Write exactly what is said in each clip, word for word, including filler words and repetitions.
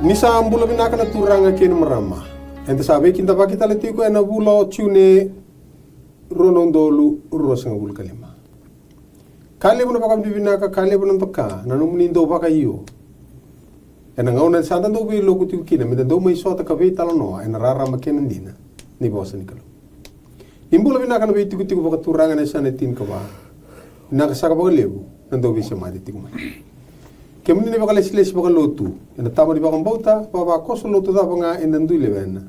Ni sa bula vinaka na turaga kei na marama. Eda sa veikidavaki tale tiko ena vula o June rua na udolu ruasagavulu ka lima. Ka levu na vakavinavinaka, ka levu na doka na nomuni dau vakaio ena gauna sa da dau veiloku tiko kina me da dau mai sota ka veitalanoa ena rarama kei na dina ni vosa ni Kalou. Ni bula vinaka na veitikotiko vakaturaga ena yasana e tinikava. Vinaka saka vakalevu na dau veisemati tiko mai. Kemuni na vakalesilesi vakalotu ena tama ni vakabauta, vavakoso lotu cava ga eda dui lewena,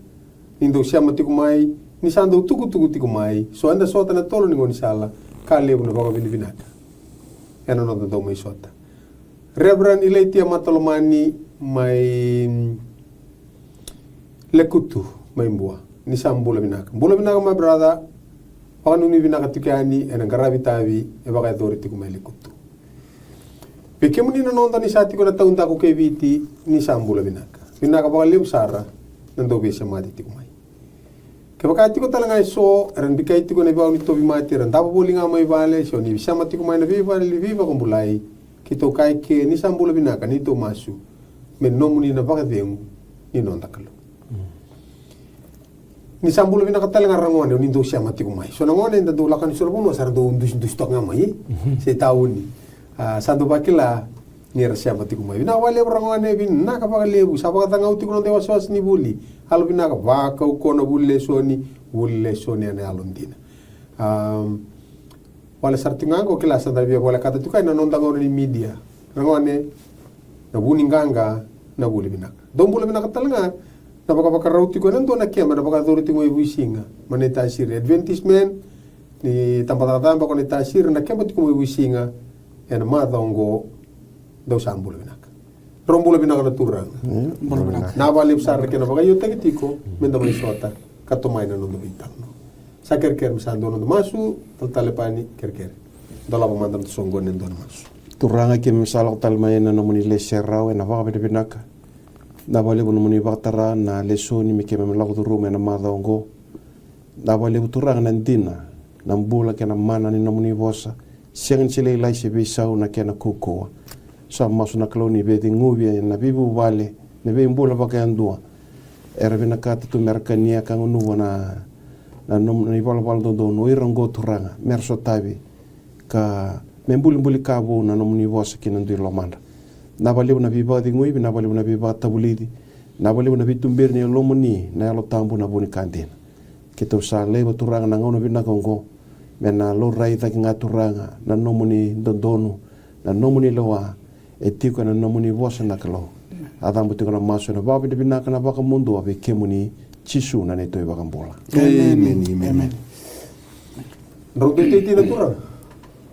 ni dau sema tiko mai, ni sa dau tukutuku tiko mai, so eda sota na tolo ni gaunisala, ka levu na vakavinavinaka ena noda dau mai sota. Reverend Ilaitia Matalomani mai Lekutu mai Bua, ni sa bula vinaka. Bula vinaka my brother. Vakanuinui vinaka tiko yani ena qaravi tavi e vakayacori tiko mai Lekutu. Vei kemuni na noda ni sa tiko na taudaku kei Viti, ni sa bula vinaka. Vinaka vakalevu sara na dau veisemati tiko mai. Kevaka tiko tale ga eso era bikai tiko ena ivau ni tauvimate, era davo voli ga mai vale, se o ni sema tiko mai na veivale ni veivakabulai, keitou kaya ke ni sa bula vinaka, ni tou masu me nomuni na vakacegu ni noda Kalou. Ni sa bula vinaka tale ga ragone, o ni dau sema tiko mai. So na gone eda dau lako ni so na vanua sa ra dau dusidusi toka ga mai, e? Se tauni. A, sa dau vakila ni ra sema tiko mai. Vinaka vakalevu ragone, vinaka vakalevu. Sa vakacagau tiko na noda iwasewase ni vuli. Yalo vinaka, vakaukauwa na vuli lesoni, vuli lesoni ena yalo dina. Am, Wale sara tiko ga qo, kila sa da via volekata tiko ena noda gauna ni media. Ragone, na vu ni qaqa, na vuli vinaka. Dou bula vinaka tale ga na vakavakarau tiko ena dua na keba na vakayacori tiko mai Vuisiga, mai Naitasiri. Advertisement ni tabacakacaka ko Naitasiri, na keba tiko mai Vuisiga ena macawa oqo. Dou sa bula vinaka. Drau bula vinaka na turaga. Bula vinaka. Na vakalevu sara na kena vakaiotaki tiko me da mai sota ka tomai na noda veitalanoa. Sa kerekere me sa dua noda masu, talatala Lepani, kerekere. Dolava mada na soqoni e dua na masu. Turaga, keimami sa lako tale mai ena nomuni lesi serau ena vakavinavinaka. Na vakalevu nomuni vakatara na lesoni me keimami lako curuma ena macawa oqo. Na vakalevu Turaga na dina, na bula kei na mana ni nomuni vosa. Sega ni se lailai se veisau na kena kaukauwa. Sa masu na Kalou ni veiciguvi ena veivuvale, na veibula vakayadua. Era vinakata tu mera kania ka gunuva na, na nomuni ivalavala dodonu, o ira oqo Turaga, mera sotavi ka me bulibuli ka vou na nomuni vosa ki na dui lomadra. Na vakalevu na veivakacegui, na vakalevu na veivakatavulici, na vakalevu na veituberi ni Yalomuni, na Yalo Tabu, na vu ni ka dina. Keitou sa laiva Turaga na gauna vinaka oqo, me na laurai cake ga Turaga na nomuni dodonu, na nomuni lewa, e tiko ena nomuni vosa na Kalou. A cabo tiko na masu ena vakavinavinaka, na vakamudua vei kemuni Jisu na neitou iVakabula. Emeni. Emeni. Emeni. Drau teitei na Turaga.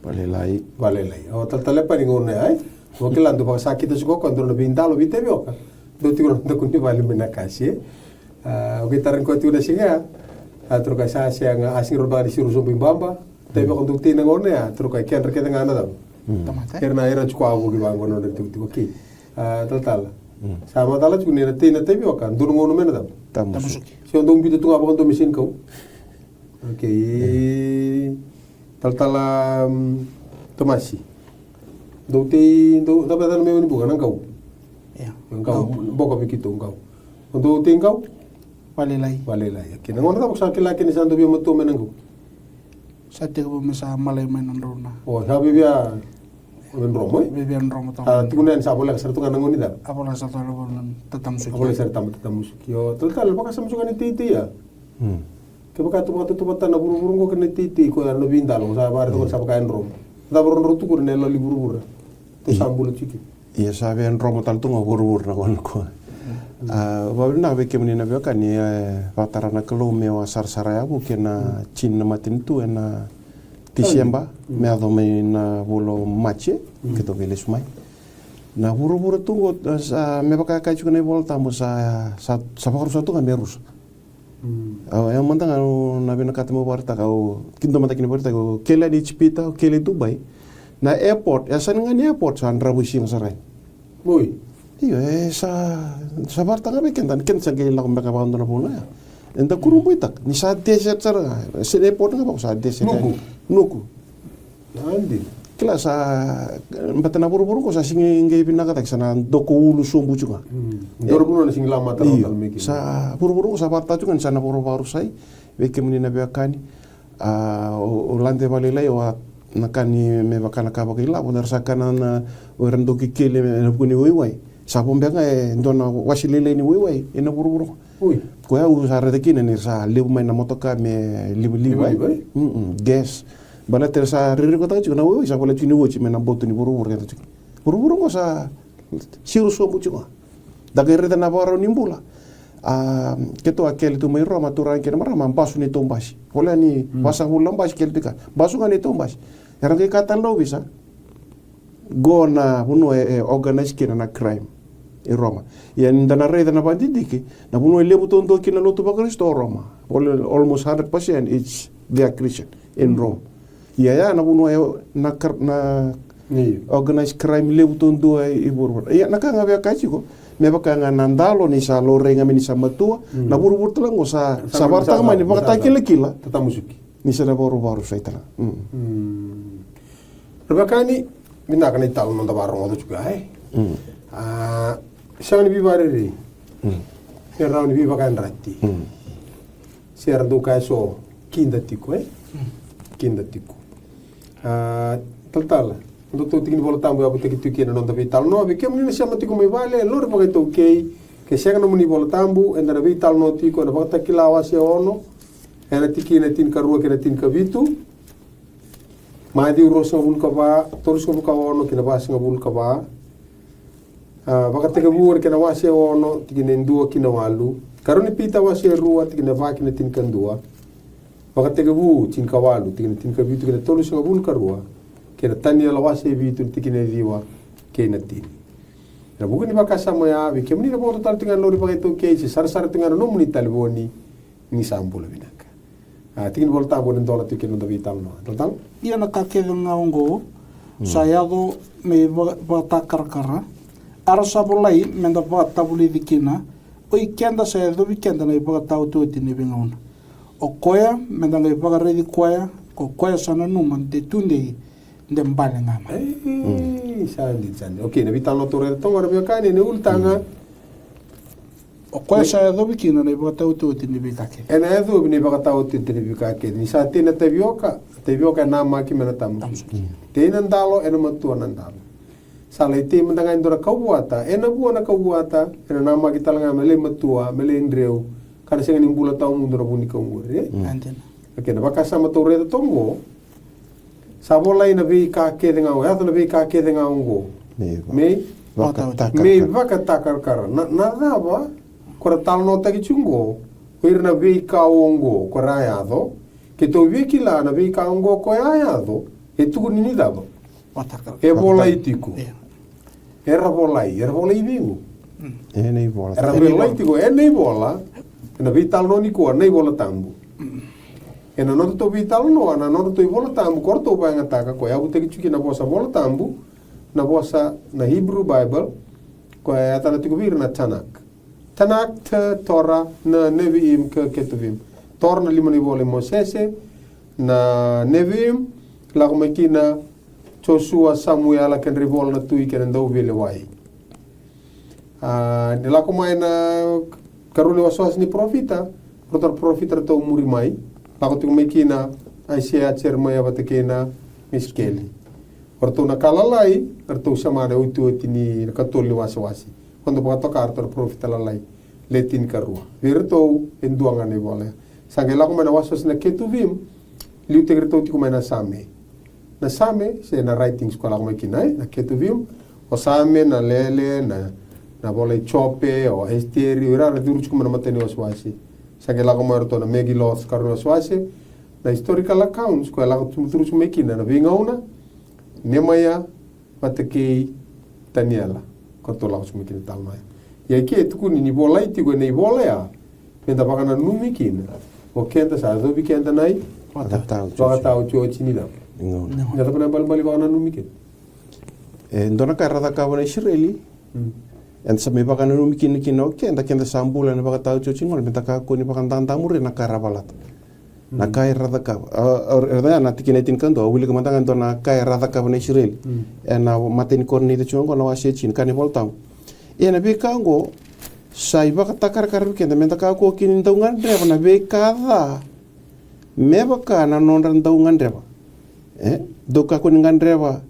Vakalailai. Vakalailai. O talatala Lepani gauna ya, e? O kila dou vakasakita tiko o koya, dou na veidalo, veitavioka. Dou tiko na daku ni vale mai na kasi, e? A, o kei tara ni koya tiko na siga ya. A, troka sa sega, a sega ni rawa ni siro sobu i baba. Tavioka dou tei na gauna ya, troka i kedra kece ga na cava. Tamata. Kei na ira tiko a vuki vaqo na nodra tikotiko, okei. A, talatala. Sa macala tiko ni na tei na tavioka, dou na gauna me na cava. Tamusuki. Se o dou biuta tu ga vakadua me senikau. Okei. Talatala, mm, Tomasi. Dou tei, dou, cava e yacana mai Wainibuka, na qau? Ia. Qau, qau. Boka vei keitou qau. O dou tei qau? Vakalailai. Vakalailai. Okei. Na gauna cava ko sa kila kina sa dou via matua mai na qau? Sa tekivu me sa malai mai na drau na. O, sa via, via dromo, e? Via, via dromo toka. Sa tukuna yani sa voleka sara tu ga na gauna ni cava? A voleka sara tu ga na gauna ni tatamusuki. A voleka sara tama tatamusuki. Io, talatala, vakasama tiko ga ni teitei ya. Hmm. Kevaka tou vakatautauvata na vuravura oqo kei na teitei, koya na veidalo, sa vakaraica koya sa vaka e dromo. Cava drau tukuna na yalo ni vuravura? Tou sa bula tiko. Ia sa via dromo tale tu ga o vuravura na gauna qo. A, vakavinavinaka vei kemuni na veiwekani, e, vakatara na Kalou me wa sarasara yavu kei na tini na matanitu ena Tiseba, me yaco mai na vula o Maji, keitou qai lesu mai. Na vuravura tu qo, e, sa me vaka e kaya tiko na iVola Tabu sa, sa, sa vakarusa tu ga me rusa. Mm. Au, au mada ga au na vinakata meu vakaraitaka, au kidua mada kina vakaraitaka, au kele yani Ijipita, au kele Dubai. Na airport, e yasana ga ni airport sa dravuisiga sara yani. Oi. Io, e sa, sa vakaraitaka ga vei keda, ni keda sa qai lako beka vakadua na vanua ya. Eda kurabuitaka, ni sa desert sara ga, e se na airport ga vaka sa desert. Nuku. Nuku. Nadi. Kila sa, bata na vuravura qo sa sigi qai vinaka cake, sa na doko ulu sobu tiko ga. Dua na vanua na sigi lamata rawa tale mai kina. Sa vuravura qo sa vakataka tiko ga ni sa na vakarusa, vei kemuni na veiwekani. A, o, o lade vakalailai, o a, na ka ni me vaka na ka vakailavo, na ra sa kana na, o ira dau kikili ena vuku ni waiwai. Sa vo beka ga e dua na wase lailai ni waiwai ena vuravura. Ui. Koya au sa raica kina ni sa levu mai na motoka me livaliva, e? Livaliva, e? Mm-mm, gas. Baleta era sa ririkotaka tiko na waiwai, sa volai tiko ni oti mai na boto ni vuravura, keda tiko. Vuravura qo sa siro sobu tiko ga. Da qai raica na vakarau ni bula. A, keitou a kele tu mai Roma, turaga kei na marama, basu neitou basi. Voleka ni vasagavulu na basi kele tiko. Basu ga neitou basi. Era qai kaya tale na ovisa. Qo na vanua e, e organize kina na crime e Roma. Ia ni da na raica na vakadidike, na vanua e levu taudua kina na lotu vaKarisito o Roma. Al-, almost hundred percent it's, they are Christian in Rome. Ia ya na vanua e, na kar-, na organized crime levu taudua i vuravura. Ia na ka ga via kaya tiko, me vaka ga na dalo ni sa laurai ga me ni sa matua, na vuravura tale qo sa, sa vakataka mai ni vakatakilakila. Tatamusuki. Ni sa na varuvaru sa i tale ga. Mm. Mm. Ra veiwekani, vinaka na italanoa da vakarogoca tiko ya, e? Mm. A, sega ni veivakarerei. Mm. E rawa ni veivakayadrati. Mm. Se ra dau kaya so, kida tiko, e? Mm. Kida tiko. A, talatala, nodatou tiki ni Vola Tabu e yavutaki tiko kina na noda veitalanoa. Vei kemuni na sema tiko mai vale, lori vakaitaukei. Ke sega nomuni Vola Tabu, eda na veitalanoa tiko ena Vakatakila wase ono, ena tikina e tinikarua kei na tinikavitu. Maciu ruasagavulu ka va, tolusagavulu ka ono kei na vasagavulu ka va. A, Vakatekivu na kena wase ono, tikina e dua ki na walu. Karua ni Pita wase e rua, tikina e va ki na tinikadua. Vakatekivu tinikawalu, tikina tinikavitu kei na tolusagavulu ka rua. Kei na Taniela wase e vitu, tikina e ciwa kei na tini. Ena vuku ni vakasama oya, vei kemuni na vakatotalo tiko ga na lori vakaitaukei se sarasara tiko ga na nomuni talevoni, ni sa bula vinaka. A, tiki ni Vola Tabu ena dola tiko kina noda veitalanoa. Talatala? Ia na ka kece ga oqo sa yaco me ivaka-, vakatakarakara, a ra sa volai meda vakatavulici kina, o ikeda sa yacovi keda na ivakataotioti ni veigauna. O koya meda qai vakaraici koya, ko koya sa nanuma de tudei, de bale ga mai. Ei, sa dina, sa dina. Okei, na veitalanoa tou raica toka qo, ra veiwekani, ena ulutaga. O koya sa yacovi kina na ivakataotioti ni veika kece. Ena yacovi na ivakataotioti ni veika kece. Ni sa tei na tavioka, tavioka e namaki mai na tamusuki. Tei na dalo, ena matua na dalo. Sa lai tei mada ga e dua na kauvuata, ena vua na kauvuata, ena namaki tale ga me lai matua, me lai dreu, ka na sega ni bula tawamudu na vunikau qori, e? Okei, na vakasama tou raica toka qo, sa volai na veika kece ga oqo, yaco na veika kece ga oqo. Me ivakatakarakara. Me ivakatakarakara. Na, na cava ko ra talanoataki tiko qo, ko ira na veika oqo ko ra yaco, keitou via kila na veika oqo ko ra yaco, e tukuni ni cava? E volai tiko. Era volai, era volai i vei qo? Ena ivola. Era volai tiko ena ivola. Ena veitalanoa nikua, na iVola Tabu. Ena nodratou veitalanoa, na nodratou iVola Tabu ko ratou vakayagataka, ko yavutaki tiko kina na vosa Vola Tabu, na vosa na Hebrew Bible, ko e yacana tiko vei ira na Tanakh. Tanakh, Torah, na Nevi'im, Ketuvim. Torah na lima na ivola i Mosese, na Nevi'im, lako mai kina Josua, Samuela, kedra ivola na tui kei na dauveilewai. A, ni lako mai na karua ni wasewase ni parofita, ratou na parofita ratou muri mai, lako tiko mai kina Aisea, Jeremaia vata kei na Isikeli. O ratou na ka lalai, ratou sema na iotioti ni katolu ni wasewase. Ko dau vakatoka ratou na parofita lalai, le tinikarua. Vei iratou e dua ga na ivola ya. Sa qai lako mai na wasewase na Ketuvim, liutaki iratou tiko mai na Same. Na Same, se na writings ko lako mai kina, e, na Ketuvim, o Same, na Lele, na, na vola i Jope, o Esiteri, o ira era curu tiko mai na matai ni wasewase. Sa qai lako mai o ratou na Megillah, karua ni wasewase, na historical accounts ko e lako tu, curu tiko mai kina na veigauna, Nemaia, vata kei Taniela, ko ratou lako tiko mai kina tale mai. Ia ke e tukuni ni volai tiko ena ivola ya, meda vakananumi kina, o keda sa yacovi keda na ivakataotioti ni cava? Ni gauna. Na cava na ibalebale ni vakananumi kina? E dua na ka era cakava na Isireli. Eda sa mai vakananumi kina, kina o keda, keda sa bula ena ivakataotioti ni gauna, meda kakua ni vakadadamuria na ka era valata. Na ka era cakava. A, a, a, na tikina e tinikadua, au wilika mada ga e dua na ka era cakava na Isireli. Mm. Ena imatai ni Korinica tiko oqo na wase e tini, kaya na iVolatabu. Ia na veika oqo, sa ivakatakarakara vei keda, meda kakua kina ni dau gadreva na veika ca, me vaka na nodra dau gadreva. E? Dou kakua ni gadreva,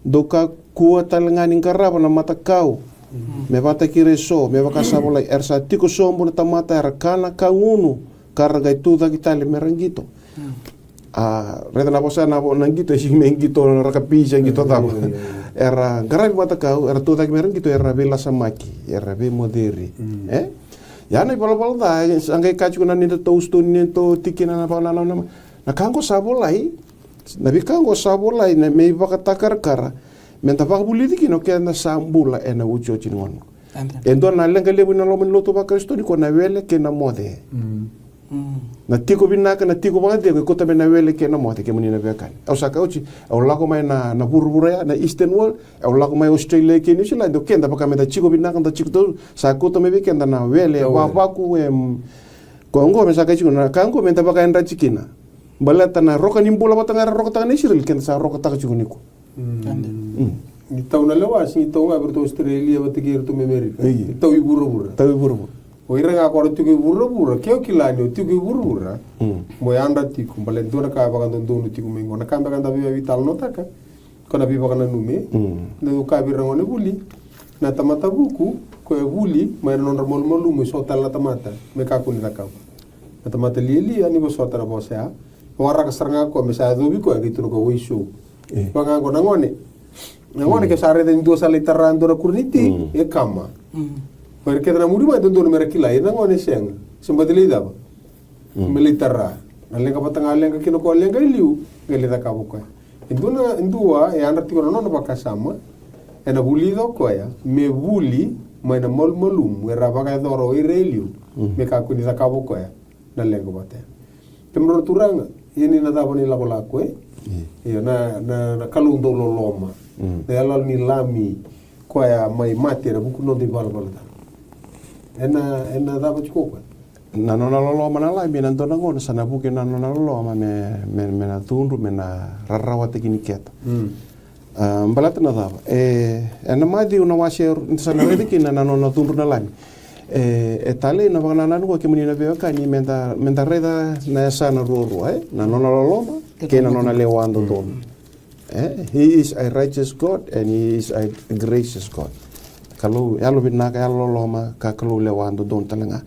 dou kakua tale ga ni qarava na matakau. Mm. Me vakataki ira eso, me vaka sa volai, era sa tiko sobu na tamata, era kana ka gunu, ka ra qai tucake tale me ra qito. Mm. A, raica na vosa na vo-, na qito, e sega ni qito rakavi se qito cava. Io, io, io. Era qaravi matakau, era tucake me ra qito, era veilasamaki, era veimoceri. Mm. E? Ia na ivalavala ca, e, sa qai kaya tiko na nodatou stone, nodatou tikina na vakanananu, na, na ka oqo sa volai, na veika oqo sa volai, na me ivakatakarakara, meda vakavulici kina o keda sa bula ena iotioti ni gauna. Amen. E dua na leqa levu ena loma ni lotu vaKarisito nikua na wele kei na moce. Mm. Mm. Na tiko vinaka, na tiko vakacegu, e kauta mai na wele kei na moce, kemuni na veiwekani. Au sa kaya oti, au lako mai na, na vuravura ya, na Eastern world, au lako mai Australia kei New Zealand, o keda vaka meda tiko vinaka, da tiko tu, sa kauta mai vei keda na wele, na wele, vavaku, em, ko oqo me sa kai tiko, na ka oqo meda vakayadrati kina. Baleta na roka ni bula vata ga era rokataka na Isireli, keda sa rokataka tiko nikua. Mm. Mm. Ni tau na lewa, sega ni tau ga vei iratou Australia vata kei iratou mai Amerika. Io. Ni tau i vuravura. Tau i vuravura. O ira ga ko ra tiko i vuravura, ke o kila ni o tiko i vuravura, mm, mo yadra tiko, baleta dua na ka vakadodonu tiko mai qo. Na ka beka eda veitalanoataka, ko na veivakananumi. Mm. Na dau kaya vei ira gone vuli, na tamata vuku, ko e vuli mai na nodra malumalumu, e so tale na tamata me kakua ni cakava. Na tamata lialia ni vosota na vosa ya, waraka sara ga koya me sa yacovi koya, qai tukuna koya, "Wai sou." E. Vaka ga qo na gone. Na gone, mm, ke sa raica ni dua sa lai tara dua na kura ni tei, mm, e kama. Mm. O ira kece na muri mai e dodonu me ra kila, ia na gone sega. Se bati lai cava? Mm. Me lai tara. Na leqa vata ga leqa kina o koya, leqa i liu, qai lai cakava o koya. E dua na, e dua e yadra tiko na nona vakasama, ena vulica o koya me vuli mai na malumalumu era vakayacora o ira e liu, mm, me kakua ni cakava o koya na leqa vata ya. Kemudrau na turaga, ia ni na cava na ilakolako, e? Mm. Ia na, na, na Kalou dau loloma. Mm. Na iyaloyalo ni Lami, koya mai mate ena vuku ni noda ivalavala ca. Ena, ena cava tiko o koya? Na nona loloma na Lami, ena dua na gauna sa na vuki na nona loloma me, me, me na cudru, me na rarawataki ni keta. Mm. A, baleta na cava? E, ena Maciu na wase, eda sa na raica kina na nona cudru na Lami. E, e talei na vakanananu qo, kemuni na veiwekani, meda, meda raica na yasana ruarua, e? Na nona loloma kei na nona lewa dodonu. Mm. Eh, he is a righteous God and he is a gracious God. Kalou yalovinaka, yalololoma, ka Kalou lewa dodonu tale ga.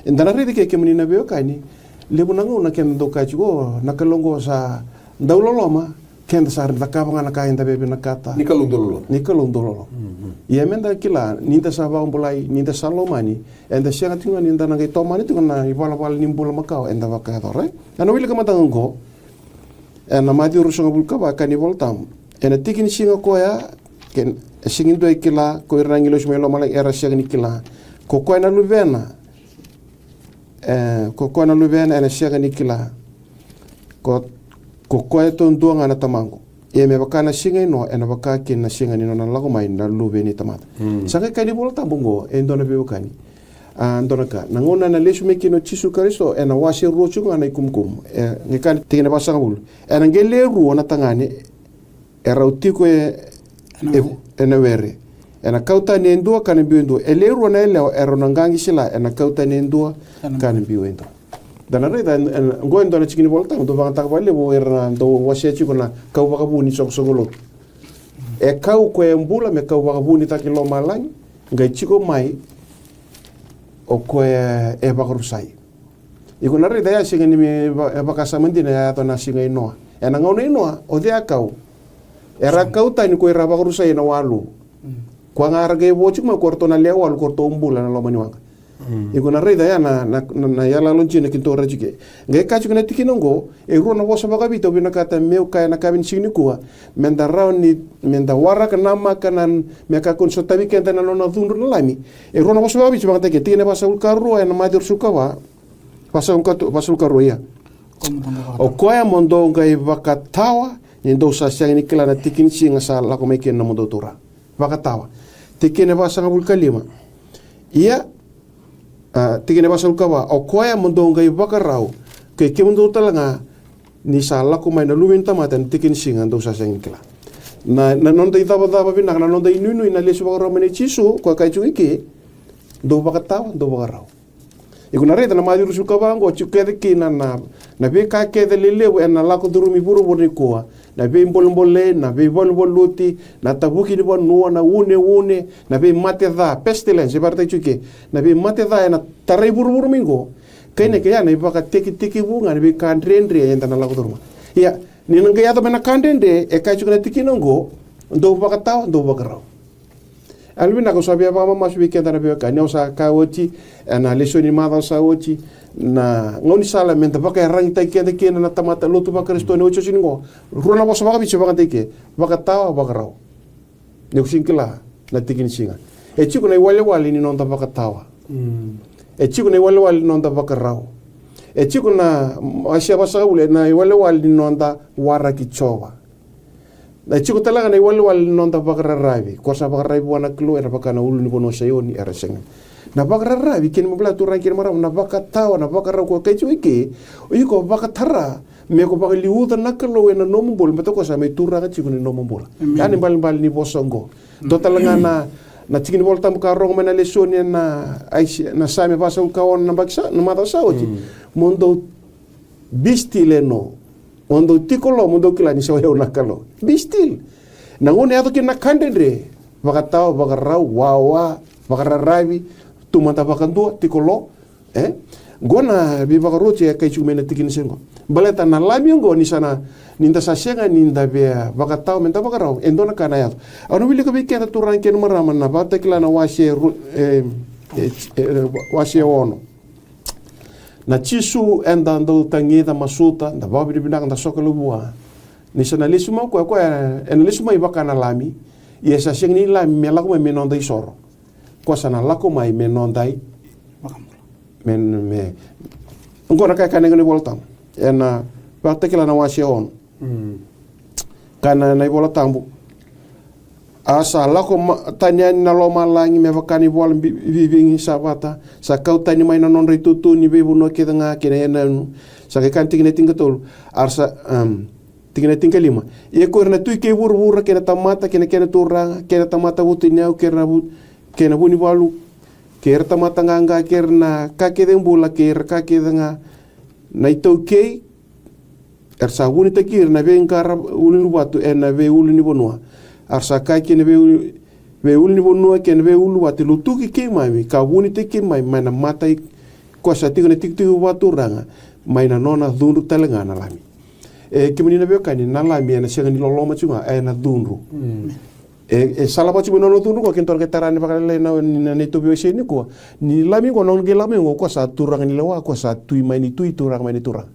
Eda na raica ke, kemuni na veiwekani, levu na gauna keda dau kaya tiko, "O, na Kalou qo sa dau loloma, keda sa cakava ga na ka eda via vinakata." Ni Kalou dau loloma. Ni Kalou dau loloma. Mhm. Ia meda kila, ni da sa vakabulai, ni da sa lomani, eda sega tiko ga ni da na qai tomana tiko na ivalavala ni bula makawa eda vakayacora, e? Ena wilika mada ga qo, ena Maciu ruasagavulu ka va, kaya na iVolatabu, ena tiki ni siga koya, ke, e sega ni dua e kila, ko ira na agilosi mai lomalagi era sega ni kila. Ko koya na Luvena, e, ko koya na Luvena ena sega ni kila. Ko, ko koya duadua ga na Tamaqu. Ia me vaka na siga i Noa, ena vaka kina na siga ni nona lako mai na Luve ni tamata. Mm. Sa qai kaya na iVolatabu oqo, e dua na veiwekani. A, dua na ka, na gauna ena lesu mai kina o Jisu Karisito, ena wase rua tiko ga na iKumukumu. E, qai kaya na tikina vasagavulu. Ena qai le rua na tagane, erau tiko e, ena e, were, ena kau tani e dua, ka na biu e dua. E le rua na yalewa, erau na qaqi sila, ena kau tani e dua, ka na biu e dua. Da na raica, e, e, qo e dua na tiki ni Volatabu, dau vakayagataka vakalevu o ira na dau wasea tiko na kau vakavuni soqosoqo lotu. E kau o koya e bula me kau vakavuni cake i lomalagi, qai tiko mai o koya e vakarusai. Iko na raica ya, sega ni me va-, e vakasama dina, e yaco na siga i Noa. Ena gauna i Noa, o cei a kau? Era kau tani ko ira a vakarusai ena walu. Mm. Koya ga era qai vo tiko mai ko iratou na lewe walu ko iratou bula ena loma ni waqa. Mm. Iko na raica ya na, na, na, na iyaloyalo dina keitou raica tiko. Qai kaya tiko na tikina oqo, e rua na vosa vakaviti au vinakata meu kaya ena yakavi ni siga nikua, meda rawa ni, meda waraka, namaka na, me kakua ni sotavi keda na nona cudru na Lami. E rua na vosa vakaviti, vakayagataki, tikina e vasagavulu ka rua ena Maciu ruasagavulu ka va, vasagavulu ka tu, vasagavulu ka rua, ia. O koya mo dou qai vakatawa, ni dou sa sega ni kila na tiki ni siga sa lako mai kina na nomudou Turaga. Vakatawa. Tikina e vasagavulu ka lima. Ia, a, tikina e vasagavulu ka va, o koya mo dou qai vakarau, Kei kemudou tale ga ni sa lako mai na Luve ni tamata ena tiki ni siga dou sa sega ni kila. Na, na noda icavacava vinaka, na noda inuinui na lesu vakarau mai nei Jisu, ko a kai tu i ke, dou vakatawa, dou vakarau. Iko na raica na Maciu ruasagavulu ka va oqo, tiko kece kina na, na veika kece lelevu ena lako curumi vuravura nikua. Na veibolebole, na veivaluvaluti, na tavuki ni vanua, na uneune, na veimate ca, pestilence, e vakaraitaki tiko ke. Na veimate ca ena tarai vuravura mai oqo. Kei na kei ya na ivakatekitekivu ga na veika dredre eda na lako curuma. Ia, ni na qai yaco mai na ka dredre, e kai tiko na tikina oqo, dou vakatawa, dou vakarau. Yalovinaka au sa via vakamamasu vei keda na veiwekani, au sa kaya oti ena lesoni ni macawa sa oti, na gaunisala meda vakaiyaragitaki keda kina na tamata lotu vaKarisito ni otioti ni oqo. Rua na vosa vakaViti e vakadeitaki ke, vakatawa, vakarau. Ni ko sega ni kila na tiki ni siga. E tiko na iwalewale ni noda vakatawa. E tiko na iwalewale ni noda vakarau. E tiko na, mm, a sia vasagavulu, na iwalewale ni noda waraki Jiova. Na tiko tale ga na iwalewale ni noda vakararavi. Ko sa vakararavi vua na Kalou, era vaka na ulunivanua Saioni, era sega. Na vakararavi, kena ibalebale turaga kei na marama, na vakatawa, na vakarau ko kai tiko i ke, o iko vakatara me ko vakaliuca na Kalou ena nomu bula, baleta ko sa mai turaga tiko ni nomu bula. Emeni. Ya na ibalebale ni vosa oqo. Dua tale ga na, na tiki ni Vola Tabu ka rogo mai na lesoni ena Aisea, na Same vasagavulu ka ono na baki sa, na macawa sa oti. Mo dou be still and know. Mo dou tiko lo, mo dou kila ni sa o yau na Kalou. Be still. Na gauna e yaco kina na ka dredre, vakatawa, vakarau, wawa, vakararavi, tu mada vakadua, tiko lo. E? Qo na veivakaroti e kai tiko mai na tiki ni siga oqo. Baleta na Lami oqo ni sa na, ni da sa sega ni da via vakatawa, me da vakarau, e dua na ka na yaco. Au na wilika vei keda turaga kei na marama na Vakatakila na wase ru-, e, e, e, wase ono. Na Jisu eda dau tagica, masuta, da vakavinavinaka, da sokalou vua. Ni sa na lesu mai o koya, o koya ena lesu mai vaka na Lami. Ia sa sega ni Lami me lako mai me noda isoro. Ko sa na lako mai me noda i, me, me. Oqo na ka e kaya na iVola Tabu ena Vakatakila na wase ono. Kaya na iVola Tabu, a sa lako ma-, tani yani na lomalagi me vaka na ivola bi-, vivigi sa vata, sa kau tani mai na nodra itutu ni veivanua kece ga kei na yanuyanu. Sa qai kaya na tikina tinikatolu, a ra sa, um, tikina tinikalima. Ia ko ira na tui kei vuravura, kei na tamata, kei na kena turaga, kei na tamata vutuniyau, kei ira na vu-, kei na vunivalu, kei ira tamata qaqa, kei ira na ka kece bula, kei ira ka kece ga na iTaukei, era sa vunitaki ira na veiqara ulunivatu ena veiulunivanua. A ra sa kaya ki na veiulu-, veiulunivanua kei na veiuluvatu, lutuki keimami, ka vunitaki keimami mai na mata i koya sa tiko na itikotiko vakaturaga, mai na nona cudru tale ga na Lami. E, kemuni na veiwekani, na Lami ena sega ni loloma tiko ga, ena cudru. E, e salavata tiko mai na nona cudru qo, keitou na qai tara yani vakalailai na, na, na neitou veiwasei nikua. Ni Lami qo, na nona qai lako mai qo, ko sa turaga ni lewa, ko sa tui mai ni tui, turaga mai ni turaga.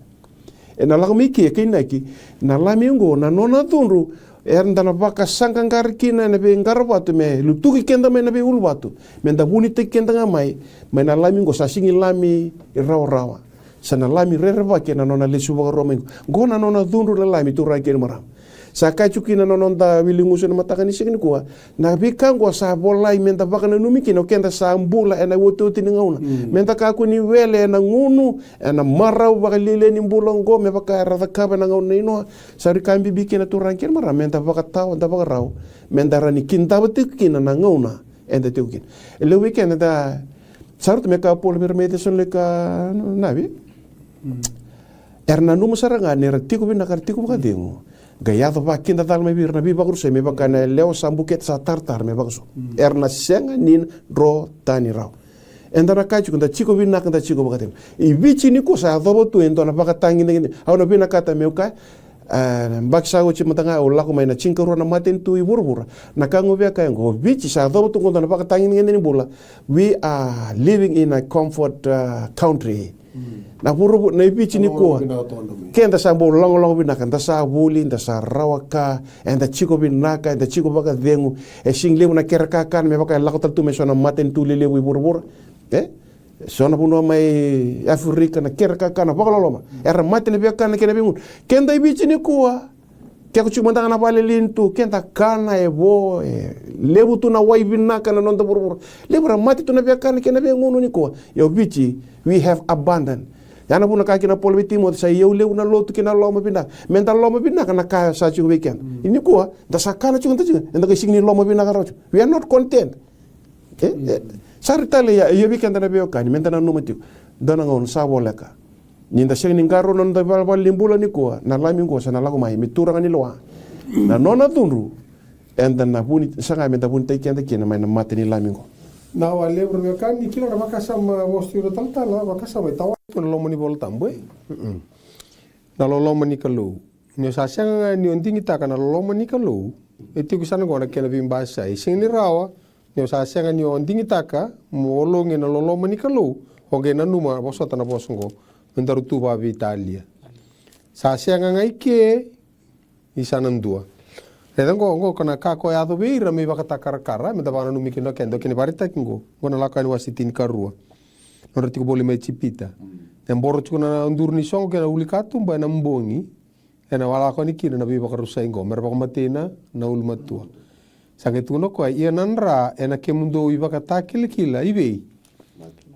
Ena lako mai ke, kei na ki, na Lami oqo, na nona cudru, eda na vakasaqaqara kina ena veiqaravatu me lutuki keda mai na veiuluvatu, meda vunitaki keda ga mai, mai na Lami oqo, sa sega ni Lami rawarawa. Sa na Lami rerevaki ena nona lesu vakarua mai oqo. Oqo na nona cudru na Lami, turaga kei na marama. Sa kaya tiko kina na noda wiligusu ena mataka ni siga nikua. Na veika oqo sa volai meda vakananumi kina o keda sa bula ena iotioti ni gauna. Meda kakua ni wele ena gunu, ena marau vakalialia ni bula oqo me vaka era cakava ena gauna nei Noa. Sa rui ka bibi kina turaga kei na marama, meda vakatawa, da vakarau, meda rawa ni kidava tiko kina na gauna eda tiko kina. E levu vei keda eda sa rauta me kaya o Paula vei ira mai Cesalonaika na vi. Era nanuma sara ga ni ra tiko vinaka, ra tiko vakacegu. Qai yaco vakidacala mai vei ira na veivakarusai me vaka na yalewa sa bukete, sa taratara me vakaso. Era na sega ni na dro tani rawa. Eda na kaya tiko, da tiko vinaka, da tiko vakacegu. I Viti nikua sa yacova tu e dua na vakatagedegede. Au na vinakata meu kaya, e, baki sa oti mada ga au lako mai na tinikarua na matanitu i vuravura. Na ka ga au via kaya oqo, Viti sa yacova tu qo e dua na vakatagedegede ni bula. We are living in a comfort, uh, country. Na vuravura, na i Viti nikua. Keda sa bau logologo vinaka, da sa vuli, da sa rawa ka, eda tiko vinaka, eda tiko vakacegu. E sega ni levu na kere kakana me vaka e lako tale tu mai so na matanitu lelevu i vuravura. E? So na vanua mai Aferika, na kere kakana vakaloloma. Era mate na veiwekana kei na veigunu. Keda i Viti nikua. Ke ko tiko mada ga na vale lili tu, keda kana e vo, e levu tu na wai vinaka na noda vuravura. Levu era mate tu na veiwekana kei na veigunu nikua. Ia o Viti, we have abundant. Ia na vuna ka kina Paula vei Timoci, sa iyau levu na lotu kei na loma vinaka. Meda loma vinaka na ka sa tiko vei keda. Ia nikua da sa kana tiko, da tiko, eda qai sega ni loma vinaka rawa tiko. We are not content. E, e, sara tale ia, ia vei keda na veiwekani, meda nanuma tiko. Dua na gauna sa voleka, ni da sega ni qarauna noda ivalavala ni bula nikua, na Lami qo sa na lako mai me turaga ni lewa. Na nona cudru, eda na vuni, saga meda vunitaki keda kina mai na mata ni Lami qo. Na wa levu ra veiwekani, kila na vakasama vosa tu ira talatala, vakasama e tawa tu na loma ni Vola Tabu, e? Mm-mm. Na loloma ni Kalou. Ni o sa sega ga ni o digitaka na loloma ni Kalou, e tiko sara qo na kena veibasai. Sega ni rawa ni o sa sega ni o digitaka mo ologi na loloma ni Kalou, o qai nanuma, vosota na vosa qo, me daru tu vakaveitalia. Sa sega ga i ke, ni sa na dua. Raica qo, qo ko na ka ko yaco vei ira me ivakatakarakara, meda vakananumi kina o keda, o kena ivakaraitaki qo. Qo na Lako Yani wase tinikarua. Nodra tiko voli mai Ijipita. E boro tiko na duru ni soqo kei na ulu ni katuba ena bogi, ena lako yani kina na veivakarusai qo, mera vakamatei na, na ulumatua. Sa qai tukuna o koya, ia na dra ena kemudou ivakatakilakila i vei?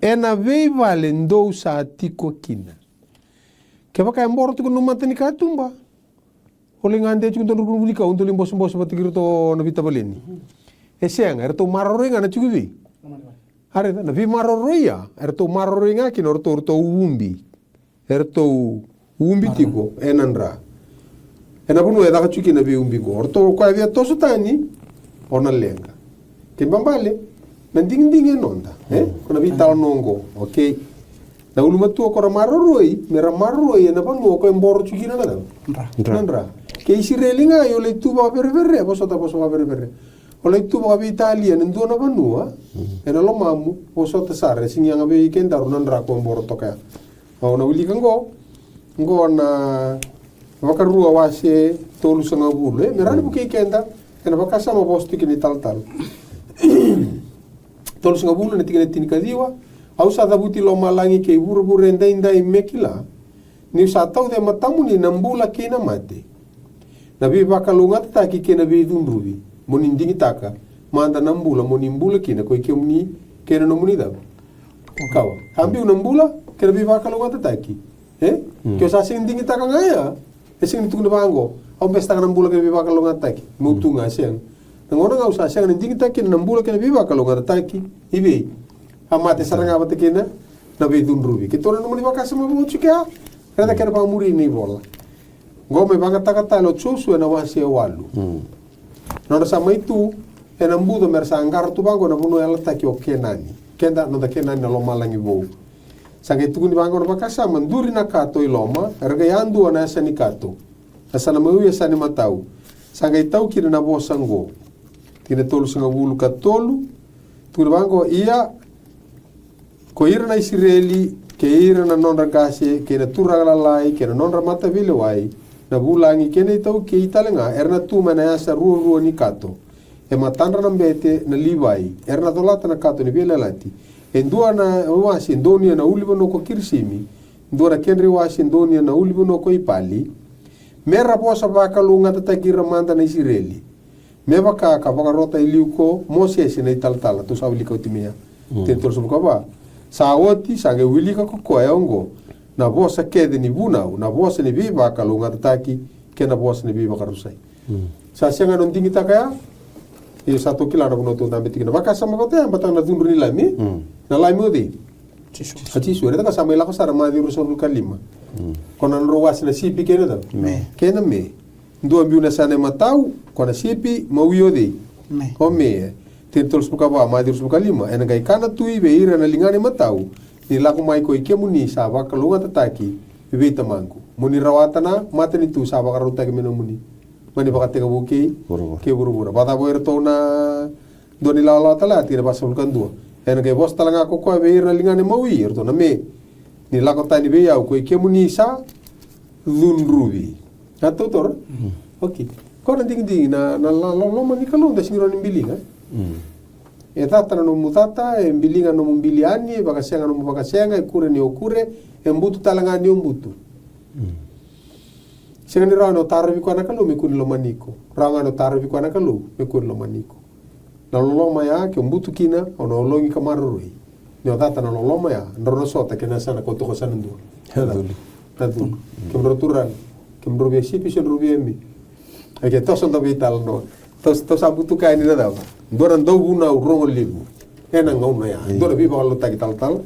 Ena veivale dou sa tiko kina. Kevaka e boro tiko na mata ni katuba, o lai gade tiko dua na ruku ni vunikau, dou lai bosebose vata kei iratou na veitavaleni. E sega, eratou maroroi ga na tiko i vei? A raica, na veimaroroi ya, eratou maroroi ga kina o ratou, ratou ubi. Eratou ubi tiko ena dra. Ena vanua e caka tiko kina na veiubi qo. O ratou, o koya via toso tani, o na leqa. Kena ibalebale, na digidigi e noda, e? Ko na veitalanoa qo, okay. Na ulumatua ko ra maroroi, me ra maroroi ena vanua ko e boro tiko kina na cava? Dra. Na dra. Kei Isireli ga, o lai tu vakaverevere, vosota, vosa vakaverevere. O lai tu vakaveitalia ena dua na vanua, ena lomamu, vosota sara, e sega ni yaga vei kedaru na dra ko boro toka ya. Au na wilika qo, qo na Vakarua wase tolusagavulu, e, me rawa ni vukei keda ena vakasama vosa tu kina italatala. Tolusagavulu na tikina tinikaciwa, au sa cavuti lomalagi kei vuravura edaidai me kila, niu sa tauca e matamuni na bula kei na mate. Na veivakalougatataki kei na veicudruvi, mo ni digitaka mada na bula mo ni bula kina ko i kemuni kei na nomuni cava? Kawa. Sa biu na bula kei na veivakalougatataki. E? Ke o sa sega ni digitaka ga ya, e sega ni tukuni vaqo, au besetaka na bula kei na veivakalougatataki. Meu tu ga, sega. Na gauna ga au sa sega ni digitaka kina na bula kei na veivakalougatataki, i vei? A mate sara ga vata kei na veicudruvi. Keitou na nomuni vakasama vou tiko ya. Raica kena vakamuri na ivola. Qo me vakayagataka tale o Josua ena wase e walu. Nodra sa mai tu ena buca, mera sa qara tu vaqo na vanua yalataki o Kenani. Keda, noda Kenani na lomalagi vou. Sa qai tukuni vaqo na vakasama, duri na kato i loma, era qai yadua na yasa ni kato. Yasa na mawi, yasa ni matau. Sa qai tau kina na vosa qo. Tikina tolusagavulu ka tolu. Tukuni vaqo, ia ko ira na Isireli, kei ira na nodra qase, kei na turaga lalai, kei na nodra mataveilewai, na vulagi kei na itaukei tale ga, era na tu mai na yasa ruarua ni kato. E matadra na bete na Livai, era na colata na kato ni veiyalayalati. E dua na wase e donuya na ulunivanua ko Kirisimi, dua na kedra iwase e donuya na ulunivanua ko Ipali. Mera vosa vakalougatataki ira mada na Isireli. Me vaka ka vakarota e liu ko Mosese na italatala, tou sa wilika oti mai ya. Tikina tolusagavulu ka va. Sa oti, sa qai wilika ko koya oqo na vosa kece ni vunau, na vosa ni veivakalougatataki, kei na vosa ni veivakarusai. Sa sega ni o digitaka ya. Ia sa tou kila na vanua tou dabe tiko kina. Vakasama vata ya, baleta na cudru ni Lami. Na Lami o cei? Jisu. A Jisu, raica ka sa mai lako sara Maciu ruasagavulu ka lima. Ko na nodrau wase na sipi kei na cava? Me. Kei na me. Dua biu na yasana e matau, ko na sipi, mawi o cei? Me. O me. Tikina tolusagavulu ka va, Maciu ruasagavulu ka lima, ena qai kana tu vei ira na ligana e matau, ni lako mai ko i kemuni sa vakalougatataki vei Tamaqu. Mo ni rawata na matanitu sa vakarautaki me nomuni. Mai na ivakatekivu kei vuravura. Kei vuravura. Vakacava o iratou na dua na ilawalawa tale ya, tikina vasagavulu ka dua. Ena qai vosa tale ga ko koya vei ira na ligana e mawi, eratou na me. Ni lako tani vei au ko i kemuni sa cudruvi. A tautoro? Okay. Ko na digidigi na, na, na loloma ni Kalou, da sega ni rawa ni biliga. E cata na nomu cata, e biliga na nomu bili yani, e vakasega na nomu vakasega, e kure ni o kure, e butu tale ga ni o butu. Sega ni rawa ni o tarovi koya na Kalou me kua ni lomani iko. Rawa ga ni o tarovi koya na Kalou me kua ni lomani iko. Na loloma ya, ke o butu kina, o na ologi ka maroroi. Ni o cata na loloma ya, drau na sota kei na yasana ko toka sa na dua. Na culu. Na culu. Kemudrau turaga, kemudrau via sipi se drau via mi. Eke tau sa da veitalanoa. Tau, tau sa butuka yani na cava? Dua na dauvunau rogo levu ena gauna ya. Dua na veivakalotutaki talatala.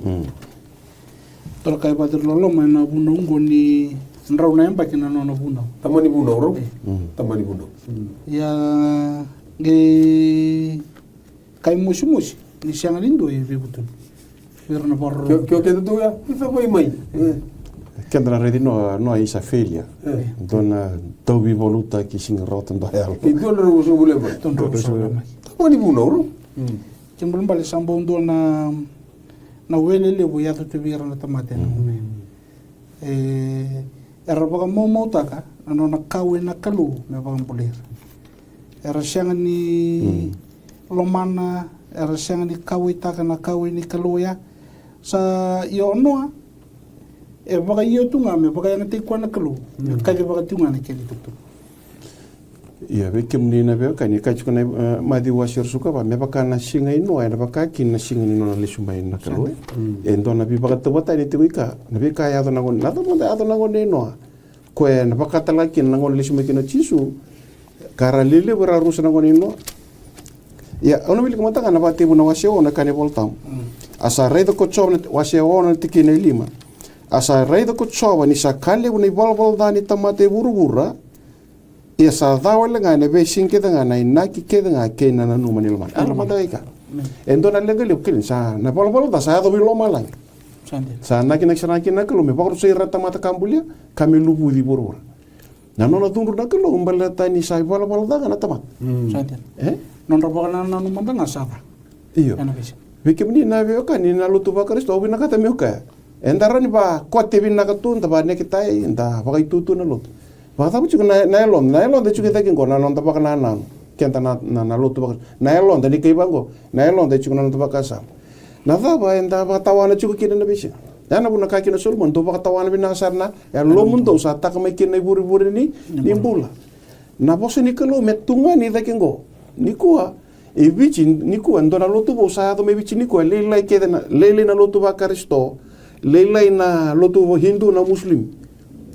Dua na ka e vakaciriloloma ena vunau oqo ni drau na yabaki na nona vunau. Tamani vunau rau. Tamani vunau. Ia qai kai mosimosi ni sega ni dua e veivutuni. Vei ira na vakarorogo. Ke o keda tu ya, ni sa vai mai. Keda na raici Noa, Noa is a failure. Dua na dauveivakalotutaki sega ni rawata dua yalo. Kei dua na rau sa vule mai. Dua na rau sa vule mai. Tamani vunau rau. Kena ibalebale sa bau dua na, na wele levu e yaco tu vei ira na tamata ena gauna. E, era vakamaumautaka na nona kauwai na Kalou me vakabulai ira. Era sega ni lomana, era sega ni kauwaitaka na kauwai ni Kalou ya. Sa io Noa e vakaio tu ga me vakayagataki koya na Kalou me kacivaka tu ga na kena itukutuku. Ia, vei kemuni na veiwekani, e kaya tiko na, e, Maciu wase ruasagavulu ka va, me vaka na siga i Noa, ena vaka kina na siga ni nona lesu mai na Kalou. E dua na veivakatauvatani tiko i ka, na veika e yaco na gauna, na cava mada e yaco na gauna i Noa. Koya ena vaka tale ga kina na gauna lesu mai kina o Jisu, ka ra lelevu era rusa na gauna i Noa. Ia, au na wilika mada ga na Vakatekivu na wase ono, e kaya na iVolatabu. A sa raica ko Jiova na, wase ono na tikina e lima. A sa raica ko Jiova ni sa ka levu na ivalavala ca ni tamata e vuravura, ia sa ca wale ga ena veisiga kece ga na inaki kece ga kei na nanuma ni lomana. A lomada ga i ka. E dua na leqa levu kina sa na valavala ca sa yaco vei lomalagi. Sa nakinaki sara ga kina na Kalou me vakarusai ira na tamata ka bulia ka me luvuci vuravura. Na nona cudru na Kalou baleta ni sa ivalavala ca ga na tamata. E? Nodra vakanananu mada ga sa ca. Io. Vei kemuni na veiwekani na lotu vaKarisito, au vinakata meu kaya. Eda rawa ni vakote vinaka tu, da vanekitai, da vakaitutu na lotu. Vakacava tiko na, na yaloda, na yaloda e tiko i cake qo, na noda vakanananu. Keda na, na, na lotu vaka, na yaloda ni kai vaqo, na yaloda e tiko na noda vakasama. Na cava eda vakatawana tiko kina na veisiga? Ya na vuna ka kina o Solomoni, dou vakatawana vinaka sara na yalomudou sa taka mai kina na ivurevure ni, ni bula. Na vosa ni Kalou me tu ga ni cake qo. Nikua, e Viti nikua, e dua na lotu vou sa yaco mai Viti nikua, lailai kece na, lailai na lotu vaKarisito, lailai na lotu vaHindu, na Muslim.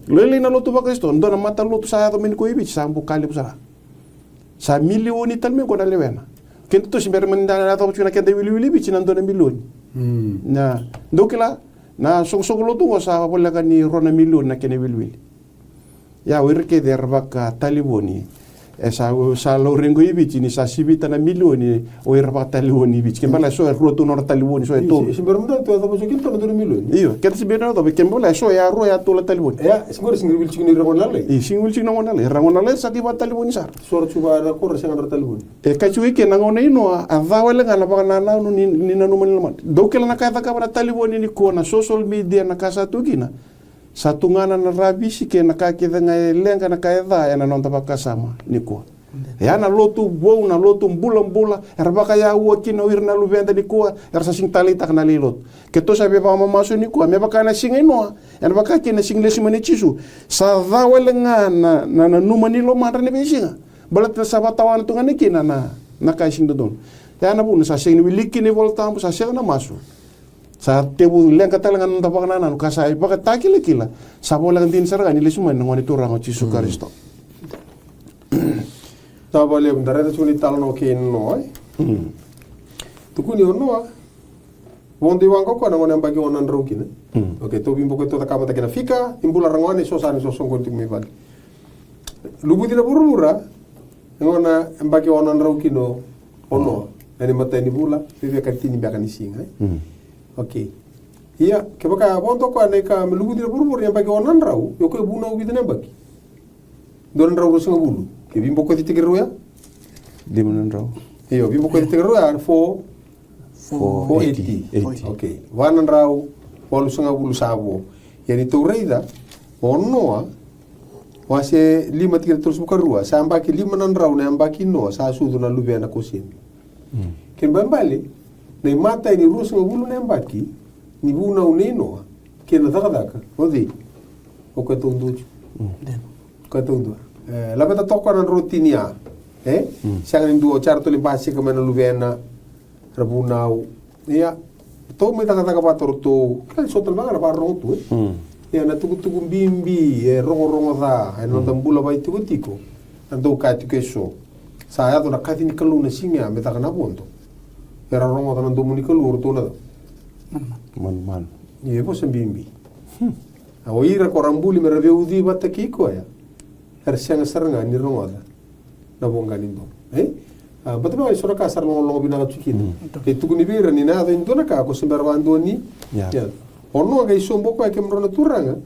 Lailai na lotu vaKarisito, dua na matalotu sa yaco mai nikua i Viti, sa bau ka levu sara. Sa milioni tale mai qo na lewena. Keda tu se bera mada ni da yacova tiko na keda iwiliwili i Viti na dua na milioni. Na, dou kila, na soqosoqo lotu qo sa voleka ni rua na milioni na kena iwiliwili. Ia, o ira kece era vakatalevoni. E sa, sa laurai qo i Viti ni sa sivita na milioni o ira vakatalevoni i Viti. Ke bale so e rua tu na nodra talevoni, so e tolu. Se bera mada tu e yacova so kina tu na dua na milioni. Io, keda se bera ni yacova, ke bale so e a rua, e a tolu na talevoni. Ia, se qori se qori wili tiko ni ra gone lalai. Io, se qori wili tiko na gone lalai. Ra gone lalai sa qai vakatalevoni sara. So ra tu vaka ra ko ra sega nodra talevoni. E kaya tiko i ke na gauna i Noa, a ca wale ga na vakanananu ni, ni nanuma ni lomana. Dou kila na ka e cakava na talevoni nikua, na social media, na ka sa tu kina. Sa tu ga na ravisi kei na ka kece ga e leqa, na ka e ca ena noda vakasama nikua. Ia na lotu vou, na lotu bulabula, era vakayaua kina o ira na luveda nikua, era sa sega ni taleitaka na lai lotu. Keitou sa via vakamamasu nikua, me vaka na siga i Noa, ena vaka kina na siga ni lesu mai nei Jisu. Sa ca wale ga na, na, na nanuma ni lomadra ena veisiga. Baleta sa vakatawana tu ga na kina na, na ka e sega ni dodonu. Ia na vuna sa sega ni wiliki kina iVolatabu, sa sega na masu. Sa tevu leqa tale ga na noda vakanananu ka sa ivakatakilakila. Sa voleka dina sara ga ni lesu mai na Gone Turaga o Jisu Karisito. Sa vakalevu, da raica tiko ni talanoa kei Noa, e? Tukuni o Noa. Vodo i waqa o koya na gauna yabaki ono na drau kina. Okei, tou veibokoci, tou caka mada kina fika ni bula ragone, so sa ni sosoqoni tiko mai vale. Luvuci na vuravura, e gauna yabaki ono na drau kina o Noa. Ena imatai ni vula, viavia ka tini beka ni siga, e? Okei. Ia, kevaka vodo o koya na ika me luvuci na vuravura ni yabaki ono na drau, ia o koya e vunau vica na yabaki? Dua na drau ruasagavulu. Ke veibokoci tiko rau ya? Lima na drau. Io, veibokoci tiko rau ya, four, four eighty. Okei. Va na drau walusagavulu sa vo. Ia ni tou raica, o Noa, wase lima tikina tolusagavulu ka rua, sa yabaki lima na drau na yabaki i Noa, sa sucu na luvena ko Semi. Kena ibalebale, na imatai ni ruasagavulu na yabaki ni vunau nei Noa kei na cakacaka, o cei? O koya taudua tiko. O koya taudua. E, laveta toka na drotini ya. E? Sega ni dua, o Jared oli basika mai na luvena, ra vunau. Ia, Ratou mai cakacaka vata ratou, kila ni so tale vaka era vakarorogo tu, e. Mm. Ia na tukutuku bibi e rogorogo ca ena noda bula vakaitikotiko. Na dau kaya tiko e so, sa yaco na kaci ni Kalou na siga me caka na vodo. Era rogoca na domo ni Kalou o ratou na cava? Manumanu. Manumanu. Ia e vosa bibi. Hmm. A o ira ko ra buli me ra veiucui vata kei koya, era sega sara ga ni rogoca na voqa ni domo. E? A, baleta vaka e so na ka sa ra logologo vinaka tiko kina. Mm. E tukuni vei ira ni na yaco e dua na ka ko se bera vakadua ni. Ya. Ya. O Noa qai sobu o koya, kemudrau na turaga.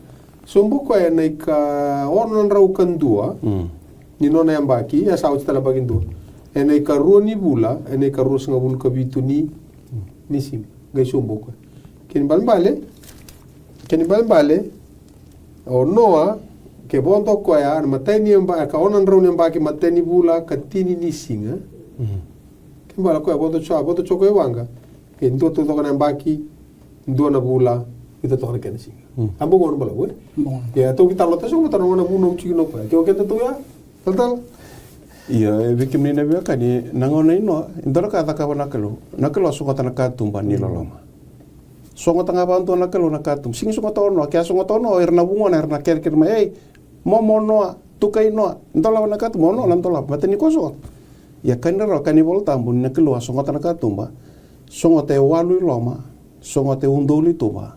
Sobu o koya ena ika ono na drau ka dua. Mm. Ni nona yabaki, e sa oti tale yabaki dua. Ena ika rua ni vula, ena ika ruasagavulu ka vitu ni, ni siga. Qai sobu o koya. Kena ibalebale, kena ibalebale, o Noa, ke vodo o koya, na imatai ni yaba-, ka ono na drau ni yabaki, imatai ni vula, ka tini ni siga. Mhm. Kena ibalebale o koya, vodo tiko, vodo tiko o koya e waqa. Ke dua taucoko na yabaki, dua na vula, vica toka na kena siga. Mm. A bau gauna balavu, e? Bau gauna. Ia, tou veitalanoataka sara mada na gauna vunau tiko kina o koya. Ke o keda tou ya, talatala. Ia, e vei kemuni na veiwekani, na gauna i Noa, e dua na ka a cakava na Kalou. Na Kalou a sogota na katuba ni loloma. Sogota ga vakadua na Kalou na katuba. Sega ni sogota o Noa, ke a sogota o Noa, o ira na vugona, era na kerekere mai, ei, momo Noa, tukai Noa, dolava na katuba, o Noa na dolava, baleta ni ko sogota. Ia kaya rawa, kaya na iVolatabu ni na Kalou a sogota na katuba, sogota e walu i loma, sogota e udolu i tuba.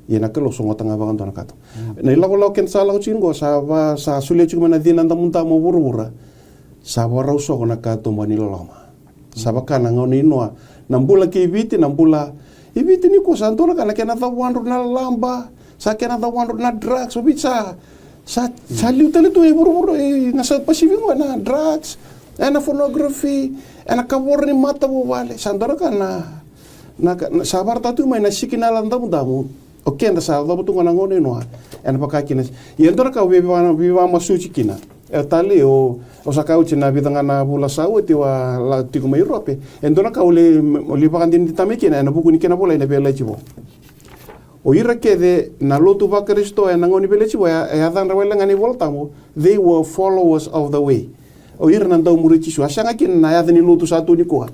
Ia na Kalou sogota ga vakadua na katuba. Mm. Na ilakolako keda sa lako tiko qo, sa va, sa solia tiko mai na cina damudamu o vuravura. Sa vakarau soko na katuba ni loloma. Sa vaka na gauna i Noa. Na bula kei Viti, na bula i Viti nikua sa dua na ka na kena cawadru na laba, sa kena cawadru na drugs, o Viti sa, sa, sa liu tale tu e vuravura, e na South Pacific qo, na drugs, e na pornography, e na kavoro ni matavuvale, sa dua na ka na, na ka, na, sa vakaraitaka tu mai na sikinala damudamu. O keda sa yacova tu ga na gauna i Noa, e na vaka kina. Ia e dua na ka au veiva-, veivakamasuti kina. E talei, o, o sa kaya oti na vica ga na vula sa oti au a lako tiko mai Europe. E dua na ka au lai, au lai vakadinadinataka mai kina, e na vuku ni kena volai na Veiyalayalati Vou. O ira kece na lotu vaKarisito e na gauna ni Veiyalayalati Vou, e, e yacadra wale ga na iVolatabu, they were followers of the way. O ira na daumuri Jisu. A sega kina na yaca ni lotu sa tu nikua.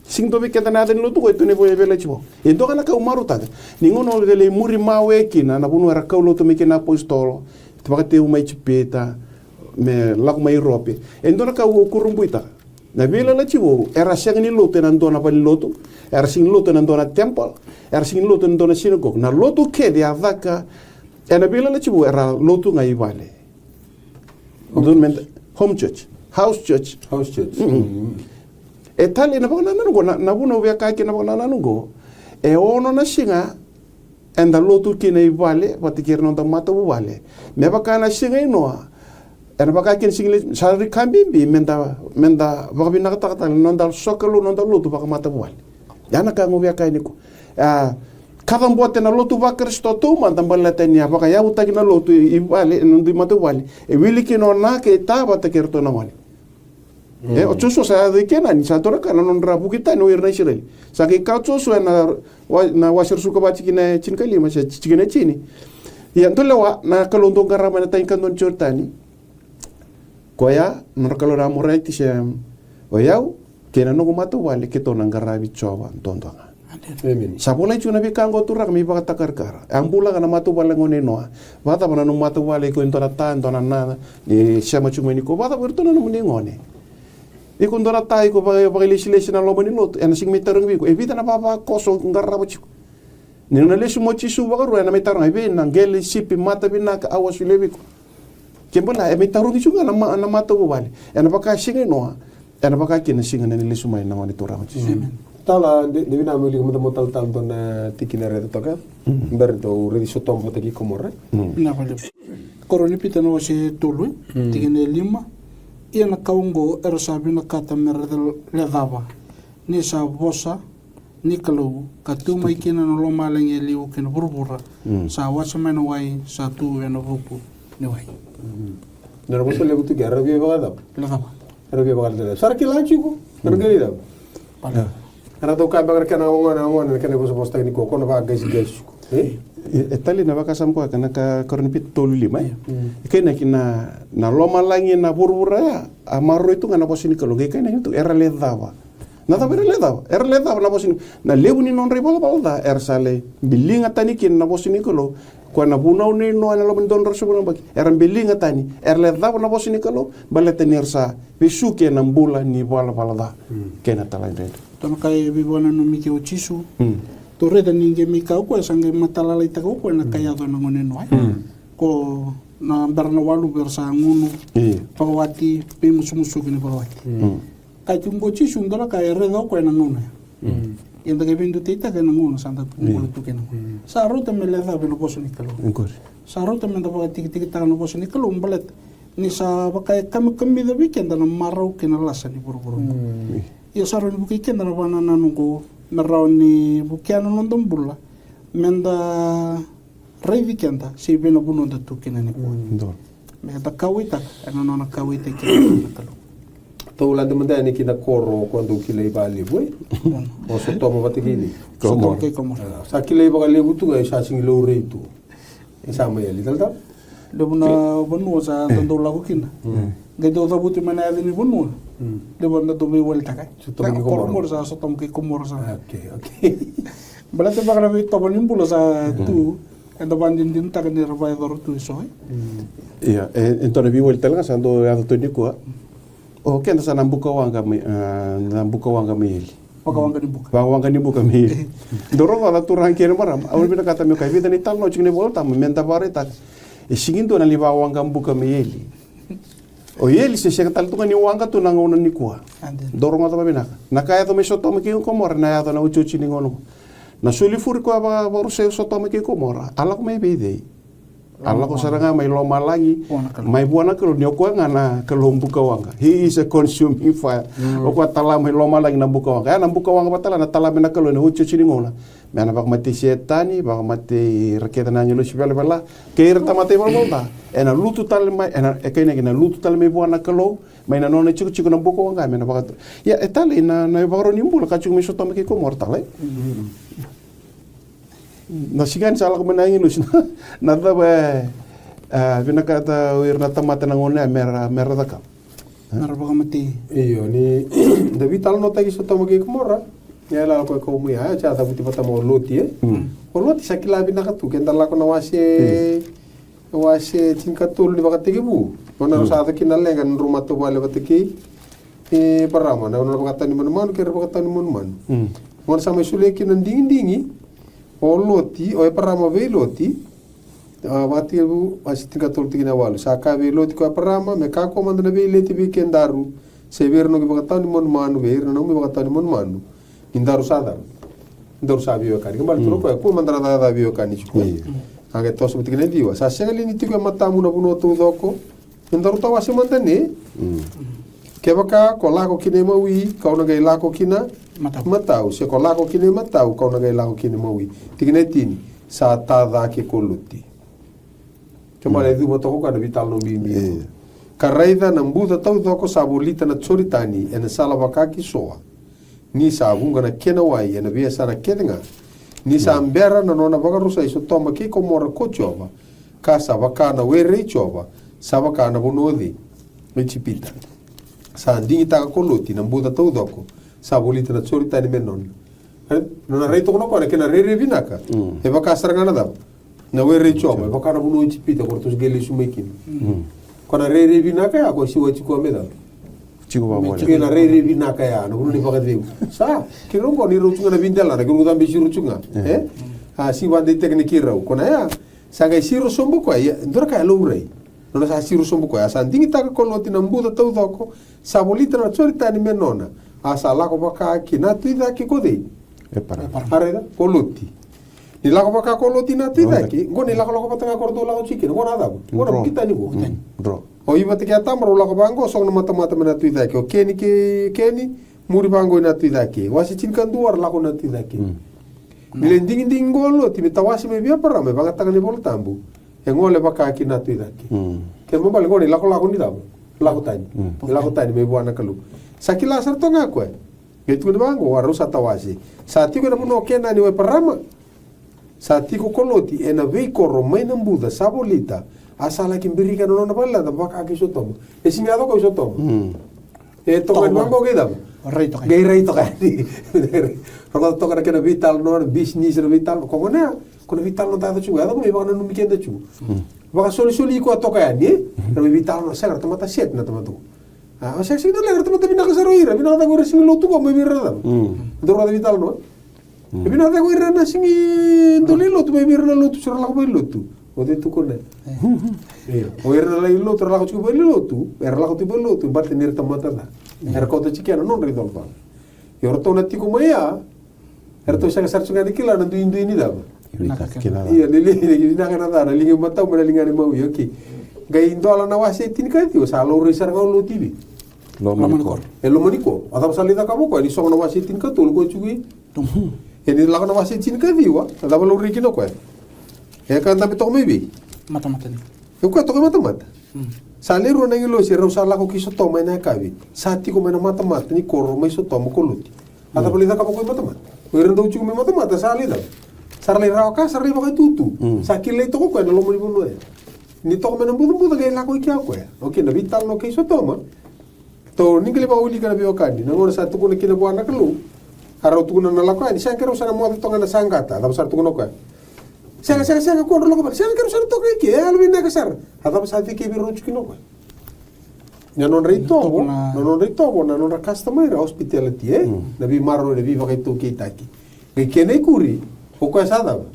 Sega ni dua vei keda na yaca ni lotu qo e tu na Veiyalayalati Vou. E dua ga na ka au marautaka. Ni gauna o lai muri mawe kina na vanua era kau lotu mai kina na apositolo, vakatekivu mai Ijipita, me lako mai Europe. E dua na ka au kurabuitaka. Na Veiyalayalati Vou, era sega ni lotu e na dua na valenilotu, era sega ni lotu e na dua na temple, era sega ni lotu e na dua na sinakoka. Na lotu kece a caka e na Veiyalayalati Vou, era lotu ga i vale. Home church. Home church. House church. House church. Mm-mm. Mm. E talei na vakanananu qo, na, na vuna au via kaya kina na vakanananu qo. E ono na siga eda lotu kina i vale vata kei ira na noda matavuvale. Me vaka na siga i Noa. E na vaka kina siga i le, sa rui ka bibi meda, meda vakavinakataka tale na noda sokalou, noda lotu vakamatavuvale. Ya na ka au via kaya nikua. A, kacabote na lotu vaKarisito taumada baleta ni a vakayavutaki na lotu i, i vale, e na noda matavuvale. E wili kina o Na kei Ta vata kei iratou na gone. Mm. E, o Josua sa yaco i Kenani, sa dua na ka na nodra vuki tani o ira na Isireli. Sa qai kaya o Josua e na wa-, na wase ruasagavulu ka va tikina e tinikalima, se tikina e tini. Ia, dou lewa, na Kalou dou qarava mai na tai kadua ni Joritani. Koya, na nodra kalou na Amoraiti, se, o yau kei na noqu matavuvale, keitou na qaravi Jiova duadua ga. Amen. Sa volai tiko na veika qo, turaga, me ivakatakarakara. A bula ga na matavuvale gone i Noa. Vakacava na nomu matavuvale, iko e dua na ta, dua na na, ni sema tiko mai nikua. Vakacava iratou na nomuni gone? Iko dua na ta, iko vaka-, vakailesilesi na loma ni lotu. Ena sega me tarogi vei iko, e vica na vavakoso o qarava tiko? Ni o na lesu mai o Jisu vakarua, ena mai taroga, e vei na qele sipi matavinaka au a solia vei iko? Ke bala, e mai tarogi tiko ga na ma-, na matavuvale. Ena vaka siga i Noa, ena vaka kina siga ni lesu mai na Gone Turaga o Jisu. Amen. Tala, de, de vinaka meu wilika mada mai, talatala, dua na tikina raica toka. Mm. Bera ni tou raici Sotoma vata kei Komora. Mm. Vinaka vakalevu. Karua ni Pita na wase tolu, mm, tikina e lima. Ia na ka oqo era sa vinakata me ra lecava, ni sa vosa ni Kalou, ka tu mai kina na lomalagi e liu kei na vuravura, mm, sa wasa mai na wai, sa tu ena vuku ni wai. Mm. Na nona vosa levu tu ke, era via vakalecava. Lecava. Era via vakalecava. Sa ra kila tiko, era, mm, qai lecava. Pala. Era dau kaya beka na kena gone, gone, na kena vosavosataki nikua, ko na vakaqasiqasi tiko. E? E, e talei na vakasama koya, ka na ka, Karua ni Pita tolu lima, e? Mm. E kainaki na, na lomalagi, na vuravura ya, a maroroi tu ga na vosa ni Kalou, qai kainaki tu, era lecava. Na cava era lai cava? Era lai cava na vosa ni, na levu ni nodra ivalavala ca era sa lai biliga tani kina na vosa ni Kalou. Koya na vunau nei Noa ena loma ni dua na drau na yabaki, era biliga tani, era lai cava na vosa ni Kalou, baleta ni ra sa vesuki ena bula ni valavala ca kei na talaidredre. Dua na ka e veivakananumi kei o Jisu. Tou raica ni qai mai kaya o koya, sa qai matalalaitaka o koya na ka e yaco ena gauna nei Noa. Ko na bera na waluvu era sa gunu, vakawati, veimusumusuki ni vakawati. Kaya tiko qo o Jisu, dua na ka e raica o koya ena gauna ya. Ia da qai veidutaitaka ena gauna sa da bula tu kina. Sa rauta me lai cava na vosa ni Kalou. Sa rauta me da vakatikitikitaka na vosa ni Kalou, baleta ni sa vaka e kamikamica vei keda na marau kei na lasa ni vuravura. Ia sa rawa ni vukei keda na vakanananu oqo me rawa ni vukea na noda bula, me da raici keda se i vei na vanua da tu kina nikua. Me da kauwaitaka ena nona kauwaitaki keda na Kalou. Tou lade mada yani ki na koro ko dou kilai vakalevu, e? O Sotoma vata kei Komora. Sotoma kei Komora. Sa kilai vakalevu tu ga, sa sigi laurai tu. E sa mai yali talatala. Levu na vanua sa da dau lako kina. Qai dau cavuti mai na yaca ni vanua. Levu na dau veiwalitaka. Sotoma kei Komora. Sa Sotoma kei Komora sa. Okei, okei. Baleta beka na veitovo ni bula sa tu, eda vakadinadinataka ni ra vakayacora tu eso, e? Ia, e dua na veiwali tale ga sa dau yaco tu nikua. O keda sa na buka waqa mai, na buka waqa mai eli. Vakawaqa ni buka. Vakawaqa ni buka mai eli. Dou rogoca turaga kei na marama, au vinakata meu kaya, vica na italanoa tiko na iVolatabu me da vakaraitaka. E sigi dua na lai vakawaqa buka mai eli. O eli se sega tale tu ga ni waqa tu na gauna nikua. Dou rogoca vakavinaka. Na ka yaco mai Sotoma kei Komora na yaco na otioti ni gauna. Na sulifure koya vakarusai Sotoma kei Komora, a lako mai vei cei? A lako sara ga mai lomalagi, mai vua na Kalou, ni o koya ga na Kalou buka waqa. He is a consuming fire. O koya tala mai lomalagi na buka waqa. Ya na buka waqa vata tale ga na tala mai na Kalou ena otioti ni gauna. Me na vakamatei Setani, vakamatei ira kece na agilosi velavela, kei ira tamata ivalavala ca. Ena lutu tale mai, ena, e kainaki na lutu tale mai vua na Kalou, mai na nona itikotiko na buka waqa, me na vaka. Ia, e talei na, na ivakarau ni bula ka tiko mai Sotoma kei Komora talei. Na siga ni sa lako mai na agilosi, na cava e vinakata o ira na tamata na gauna ya me ra, me ra cakava? Me ra vakamatei. Io, ni da veitalanoataki Sotoma kei Komora. Ia, e lako e kau mai, a, sa cavuti vata mai o Loti, e? O Loti sa kila vinaka tu, keda lako na wase, wase tinikatolu ni Vakatekivu. Nona sa yaco kina na leqa na nodrau matavuvale vata kei Eparama, na nona vakatau ni manumanu kei ira vakatau ni manumanu. Nona sa mai solia kina na digidigi o Loti, o Eparama vei Loti. A, Vakatekivu wase tinikatolu tikina e walu. Sa kaya vei Loti ko Eparama, me kakua mada na veileti vei kedaru se vei ira na noqu ivakatau ni manumanu, vei ira na nomu ivakatau ni manumanu, ni daru sa cava? Ni daru sa veiwekani. Ke bale tiko o koya, kua mada na cakacaka veiwekani tiko. A qai toso mai tikina e ciwa. Sa sega li ni tiko e matamu na vanua taucoko me daru tawase mada ne? Kevaka ko lako ki na imawi, kau na qai lako ki na matau. Se ko lako ki na imatau, kau na qai lako ki na imawi. Tikina e tini. Sa ta cake ko Loti. Ke male e cuva toka o koya na veitalanoa bibi. Ka raica na buca taucoko sa volita na Joritani ena sala vaka ki Soa. Ni sa vuqa na kena wai ena veiyasana kece ga. Ni sa bera na nona vakarusai Sotoma kei Komora ko Jiova, ka sa vaka na were i Jiova, sa vaka na vanua o cei? O Ijipita. Sa digitaka ko Loti na buca taucoko sa volita na Joritani me nona. E, nona rai toka na koya na kena rairai vinaka. E vaka sara ga na cava? Na were i Jiova, e vaka na vanua o Ijipita ko ratou se qai lesu mai kina. Ko na rairai vinaka ya, ko siwa tiko me cava? Tiko vakavoleka. Tiko na rairai vinaka ya, na vanua ni vakacegu. Sa, keirau qo ni rau tu ga na videla, na keirau cabe siro tu ga. E? A, si vakadeitaki ni keirau. Ko na ya, sa qai siro sobu koya, ia, dua na ka ya laurai. Nona sa siro sobu koya, a sa digitaka ko Loti na buca taucoko, sa volita na Joritani me nona. A sa lako vaka ki na tu i cake ko cei? Eparama. A raica, ko Loti. Ni lako vaka ko Loti na tu i cake, qo ni lakolako vata ga ko ratou lako tiko kina, qo na cava? Qo na buki tani qo. O Ivi vata kei Atama rau lako vaqo, sogo na matamata mai na tu i cake. O Keni kei Keni, muri vaqo i na tu i cake. Wase tinikadua ra lako na tu i cake. Ni lai digidigi qo o Loti me tawase mai vei Eparama, e vagataka na iVolatabu. E gole vaka ki na tu i cake. Ke mo bale qo na ilakolako ni cava? Lako tani. Lako tani mai vua na Kalou. Sa kila sara toka ga koya. Qai tukuni vaqo, a rau sa tawase. Sa tiko ena vanua o Kenani o Eparama. Sa tiko ko Loti ena veikoro mai na buca sa volita. A sa laki birika na nona valelaca vaka ki Sotoma. E sega ni yaco ko i Sotoma. E toka ni vaqo kei cava? Rai toka yani. Qai rai toka yani. Rogoca toka na kena veitalanoa, na bisinisi, na veitalanoa. Ko gona ya, ko na veitalanoa tata tiko, yaco ko me vakananumi keda tiko. Vakasolisoli iko toka yani, e? Na veitalanoa, sega, na tamata set na tamata ko. A, sega, sega, na leqa, na tamata vinaka sara o ira, vinaka cake o ira sigi lotu ko, mai vei ira na cava. Dou rogoca veitalanoa. E vinaka cake o ira na sigi dou lai lotu, mai vei ira na lotu, se ra lako mai lotu. O cei tukuna? Io. O ira na lai lotu, ra lako tiko mai lotu, era lako tiko mai lotu, baleta ni ra tamata ca. Era kauta tiko kina na nodra icolacola. Io, ratou na tiko mai ya, eratou sega sara tiko ga ni kila na duidui ni cava. Vinaka kei na ca. Io, ni liga, ni vinaka na ca, na liga imatau mai na liga ni mawi, okei. Qai dola na wase e tinikaciwa, sa laurai sara ga o Loti i vei? Loma ni koro. E loma ni koro. A cava sa lai cakava o koya, ni sogo na wase e tinikatolu, koya tiko i Ia ni lako na wase tinikaciwa, a cava laurai kina o koya? E ka dabe toka mai vei? Matamata ni. E koya toka i matamata. Sa lewe rua na agilosi, e rau sa lako ki Sotoma ena yakavi. Sa tiko mai na matamata ni koro mai Sotoma ko Loti. A cava lai cakava o koya i matamata? O ira dau tiko mai matamata, sa lai cava? Sa ra lai rawa ka, sa ra lai vakaitutu. Sa kilai toka o koya na loma ni vanua ya. Ni toka mai na bucabuca, qai lako i kea o koya. Okei, na veitalanoa kei Sotoma. Tou ni qai lai vakawilika na veiwekani, na gauna sa tukuna kina vua na Kalou. A rau tukuna na lako yani, sega, keirau sa na moce toka ga na saqata, a cava sa ra tukuna o koya? Sega, sega, sega, ko drau lako vale, sega, keirau sa na toka i ke, e yalo vinaka sara. A cava sa cikevi rau tiko kina o koya? Na nodra itovo, na nodra itovo, na nodra customary hospitality, e? Na veimaroroi, na veivakaitaukeitaki. Qai kena ikuri, o koya sa cava?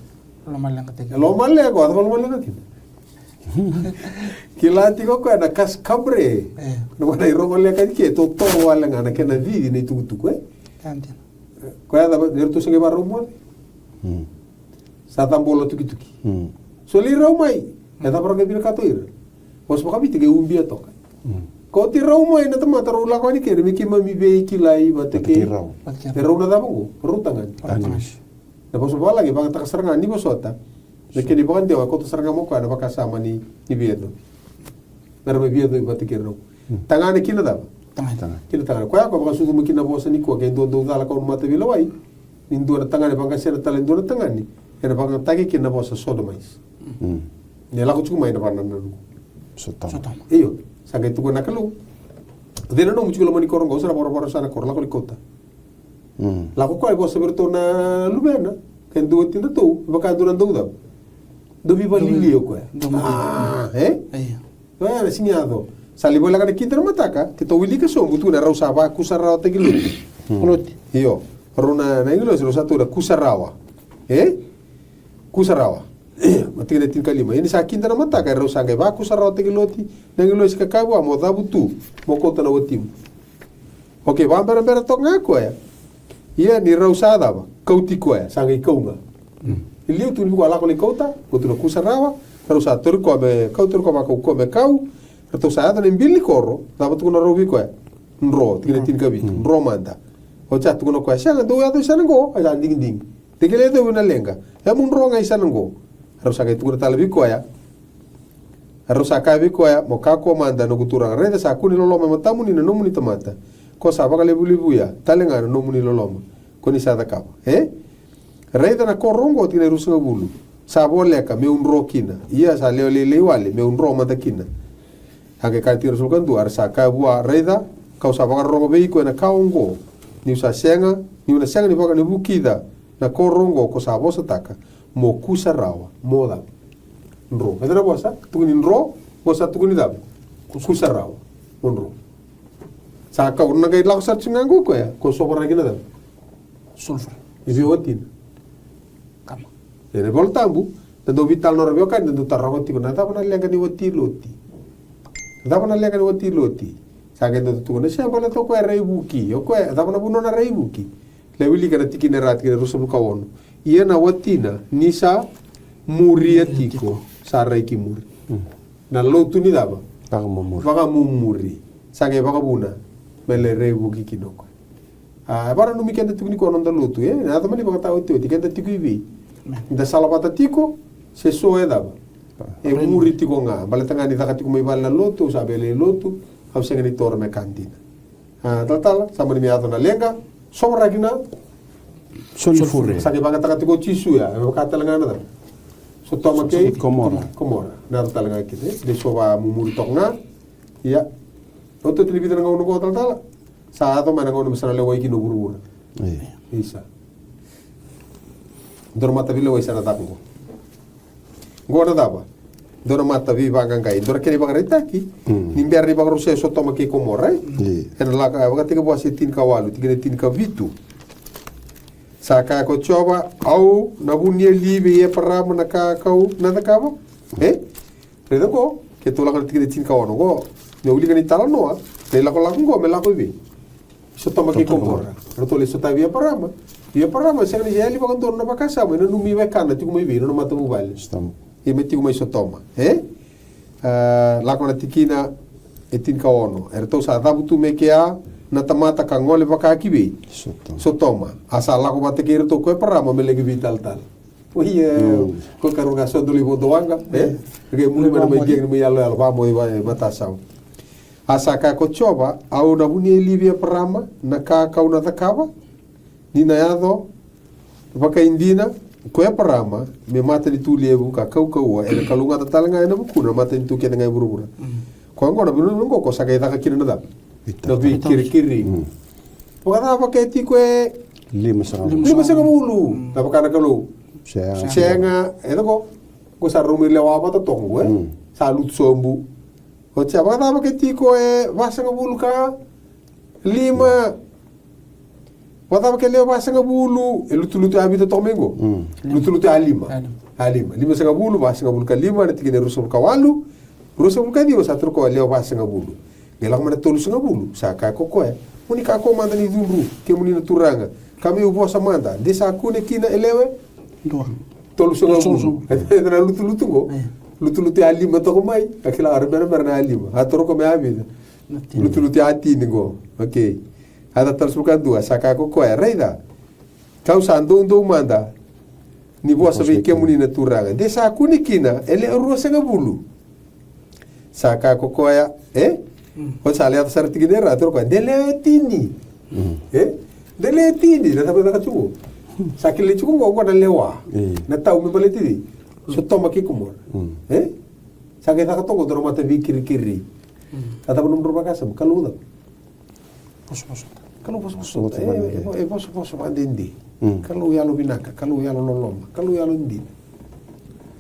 Lomaleqa tiko. Lomaleqa, a cava lomaleqa kina? Kila tiko o koya na kas kabre. Na vana irogo leka ni ke totoro wale ga na kena cici na itukutuku, e? Koya cava ni ratou sega i varau moce. Sa cabola tukituki. So lai rau mai. E cava ra qai vinakata o ira? Vosa vakaviti qai ubia toka. Kauti rau mai na tamata rau lako yani kere me keimami veikilai vata kei rau. E rau na cava oqo? Rau tagane. Na vosa vavalagi e vagataka sara ga ni vosota. Na kena ivakadewa e kauta sara ga mai o koya na vakasama ni, ni veiyacovi. Na ra mai veiyacovi vata kei rau. Tagane kina cava? Tagane. Kina tagane. Koya ko vakasucuma kina na vosa nikua, ke dua dau cala kau na mataveilewai. Ni dua na tagane vaqasena tale e dua na tagane, ena vakayagataki kina na vosa sodomize. Ni lako tiko mai na vakanananu. Sotoma. Io, sa qai tukuna na Kalou. Cei na nomu tiko loma ni koro oqo, sa na voravora sa na koro, lako ni kauta. Lako koya e vosa vei iratou na luvena, ke dua tinatou, vaka dua na dau cava? Dau veivakalialiai o koya. Dau veivakalialiai. A, e? Io. Oya na sega ni yaco. Sa lai voleka na kida na mataka, keitou wilika sobu, tukuna rau sa vakusarawataki Loti. Loti. Io. Rau na, na agilosi, rau sa tukuna kusarawa. E? Kusarawa. Matikina e tinikalima. Ia ni sa kida na mataka, e rau sa qai vakusarawataki Loti na agilosi ka kaya vua, mo cavutu, mo kauta na watimu. Okei, vakaberabera toka ga koya. Ia ni rau sa cava? Kauti koya, sa qai kau ga. E liu tu ni viko a lako lai kauta, ko tu na kusarawa, rau sa tauri koya me kau, tauri koya vakaukauwa me kau, ratou sa yaco na ibili ni koro, cava tukuna rau vei koya? Dro, tikina tinikavitu, dro mada. Oti sa tukuna koya, sega, dou yaco i sana qo, a sa digidigi. Dikele dou na leqa, e mu dro ga i sana qo. Rau sa qai tukuna tale vei koya. Rau sa kaya vei koya, mo kakua mada noqu turaga, raica sa kua ni loloma e matamuni na nomuni tamata, ko sa vakalevulevuya tale ga na nomuni loloma ko ni sa cakava, e? Raica na koro oqo, tikina e ruasagavulu, sa voleka meu dro kina, ia sa lewe lailai wale meu dro mada kina. A qai kaya tiko na ruasagavulu ka dua, era sa kaya vua, raica, kau sa vakarorogo vei iko ena ka oqo, niu sa sega, niu na sega ni vaka ni vukica na koro oqo ko sa vosataka, mo kusarawa, mo cava? Dro. Raica na vosa, tukuni dro, vosa tukuni cava? Kusarawa, mo dro. Sa kau na qai lako sara tiko ga qo koya, ko sovaraki na cava? Sulfa. E vei watina? Kama. Ena iVola Tabu, da dau veitalanoa na veiwekani, da dau taroga tiko na cava na leqa ni wati Loti. Na cava na leqa ni wati Loti. Sa qai dau tukuna, se baleta o koya raivuki, o koya, cava na vanua na raivuki. Lai wilika na tikina e ra, tikina e ruasagavulu ka ono. Ia na watina, ni sa muria tiko, sa rai ki muri. Na lotu ni cava? Vakamumuri. Vakamumuri. Sa qai vakavuna, me lai raivuki kina o koya. A, e vakananumi keda tiko nikua na noda lotu, e? Na yaco mai ni vakataotioti, keda tiko i vei? Da salavata tiko, se so e cava? E muri tiko ga, baleta ga ni caka tiko mai vale na lotu, au sa via lai lotu, au sega ni taura me ka dina. A, talatala, sa mani me yaco na leqa, sovaraki na sulfure. Sa qai vagataka tiko o Jisu ya, e vaka tale ga na cava? Sotoma kei Komora. Komora. Na yaco tale ga kina, e? De so vakamumuri toka ga. Ia. Oti, oti ni vica na gauna qo, talatala. Sa yaco mai na gauna me sa na lewai kina o vuravura. Isa. Dua na mataveilewai sa na caka qo. Qo na cava? Dua na mataveivaqaqai, dua na kena ivakaraitaki ni bera ni vakarusai Sotoma kei Komora. Ena Lako, e, Vakatekivu wase tinikawalu, tikina tinikavitu. Sa kaya ko Jiova, au na vunia li vei Eparama na ka kau na cakava? E? Raica qo, ke tou lako na tikina tinikaono qo, me wilika ni talanoa na ilakolako qo me lako i vei? Sotoma kei Komora. Ratou lai sotavi Eparama. Ia Eparama sega ni yali vakadodonu na vakasama, e nanumi wekana tiko mai vei, nona matavuvale. Ia me tiko mai Sotoma. E? A, lako na tikina e tinikaono. Eratou sa cavutu me kea na tamata ka gole vaka ki vei? Sotoma. A sa lako vata kei iratou ko Eparama me laki veitalatala. O ia, ko karua ga so doli vodo waqa, e? Ke muli mai na mai kegi ni mai yaloyalo, vamo i matasawa. A sa kaya ko Jiova, au na vunia li vei Eparama na ka kau na cakava? Ni na yaco vakaidina ko Eparama me matanitu levu ka kaukauwa, ena kalougata tale ga ena vukuna na matanitu kece ga e vuravura. Koya gona vinavina qo ko sa qai caka kina na cava? Na veikirikiri. Vakacava ke tiko e limasagavulu? Limasagavulu. Na vaka na Kalou. Sega. Sega, e cako. Ko sa rau mai lewa vata toka qo, e? Sa lutu sobu. Oti sa vakacava ke tiko e vasagavulu ka lima? Vakacava ke lewe vasagavulu, e lutulutu ya vica toka mai qo? Lutulutu ya lima. Ya lima. Limasagavulu, vasagavulu ka lima, na tikina e ruasagavulu ka walu, ruasagavulu ka ciwa, sa toro ko lewe vasagavulu. Qai lako mai na tolusagavulu, sa kaya ko koya, mo ni kakua mada ni cudru, kemuni na turaga, ka meu vosa mada, de sa kune kina e lewe? Dua. Tolusagavulu. Tolusagavulu. Ena lutulutu qo. Lutulutu ya lima toka mai, a kila, a ra berabera na ya lima. A toro ko mai ya vica? Lutulutu ya tini qo. Okei. A ta tolusagavulu ka dua, sa kaya ko koya, raica, kau sa doudou mada ni vosa vei kemuni na turaga, de sa kune kina e lewe ruasagavulu. Sa kaya ko koya, e? O sa lewe sara tikina e ra, toro koya, de lewe tini. E? De lewe tini, na cava e caka tiko? Sa kilai tiko qo, qo na lewa. Na tau me baleti vei? Sotoma kei Komora. E? Sa qai caka toka qo dua na mataveikirikiri. Ka cava nomudrau vakasama, Kalou cava? Vosovoso. Kalou vosovoso. E, e, e vosovoso vakadede. Kalou yalo vinaka, Kalou yalo loloma, Kalou yalo dina.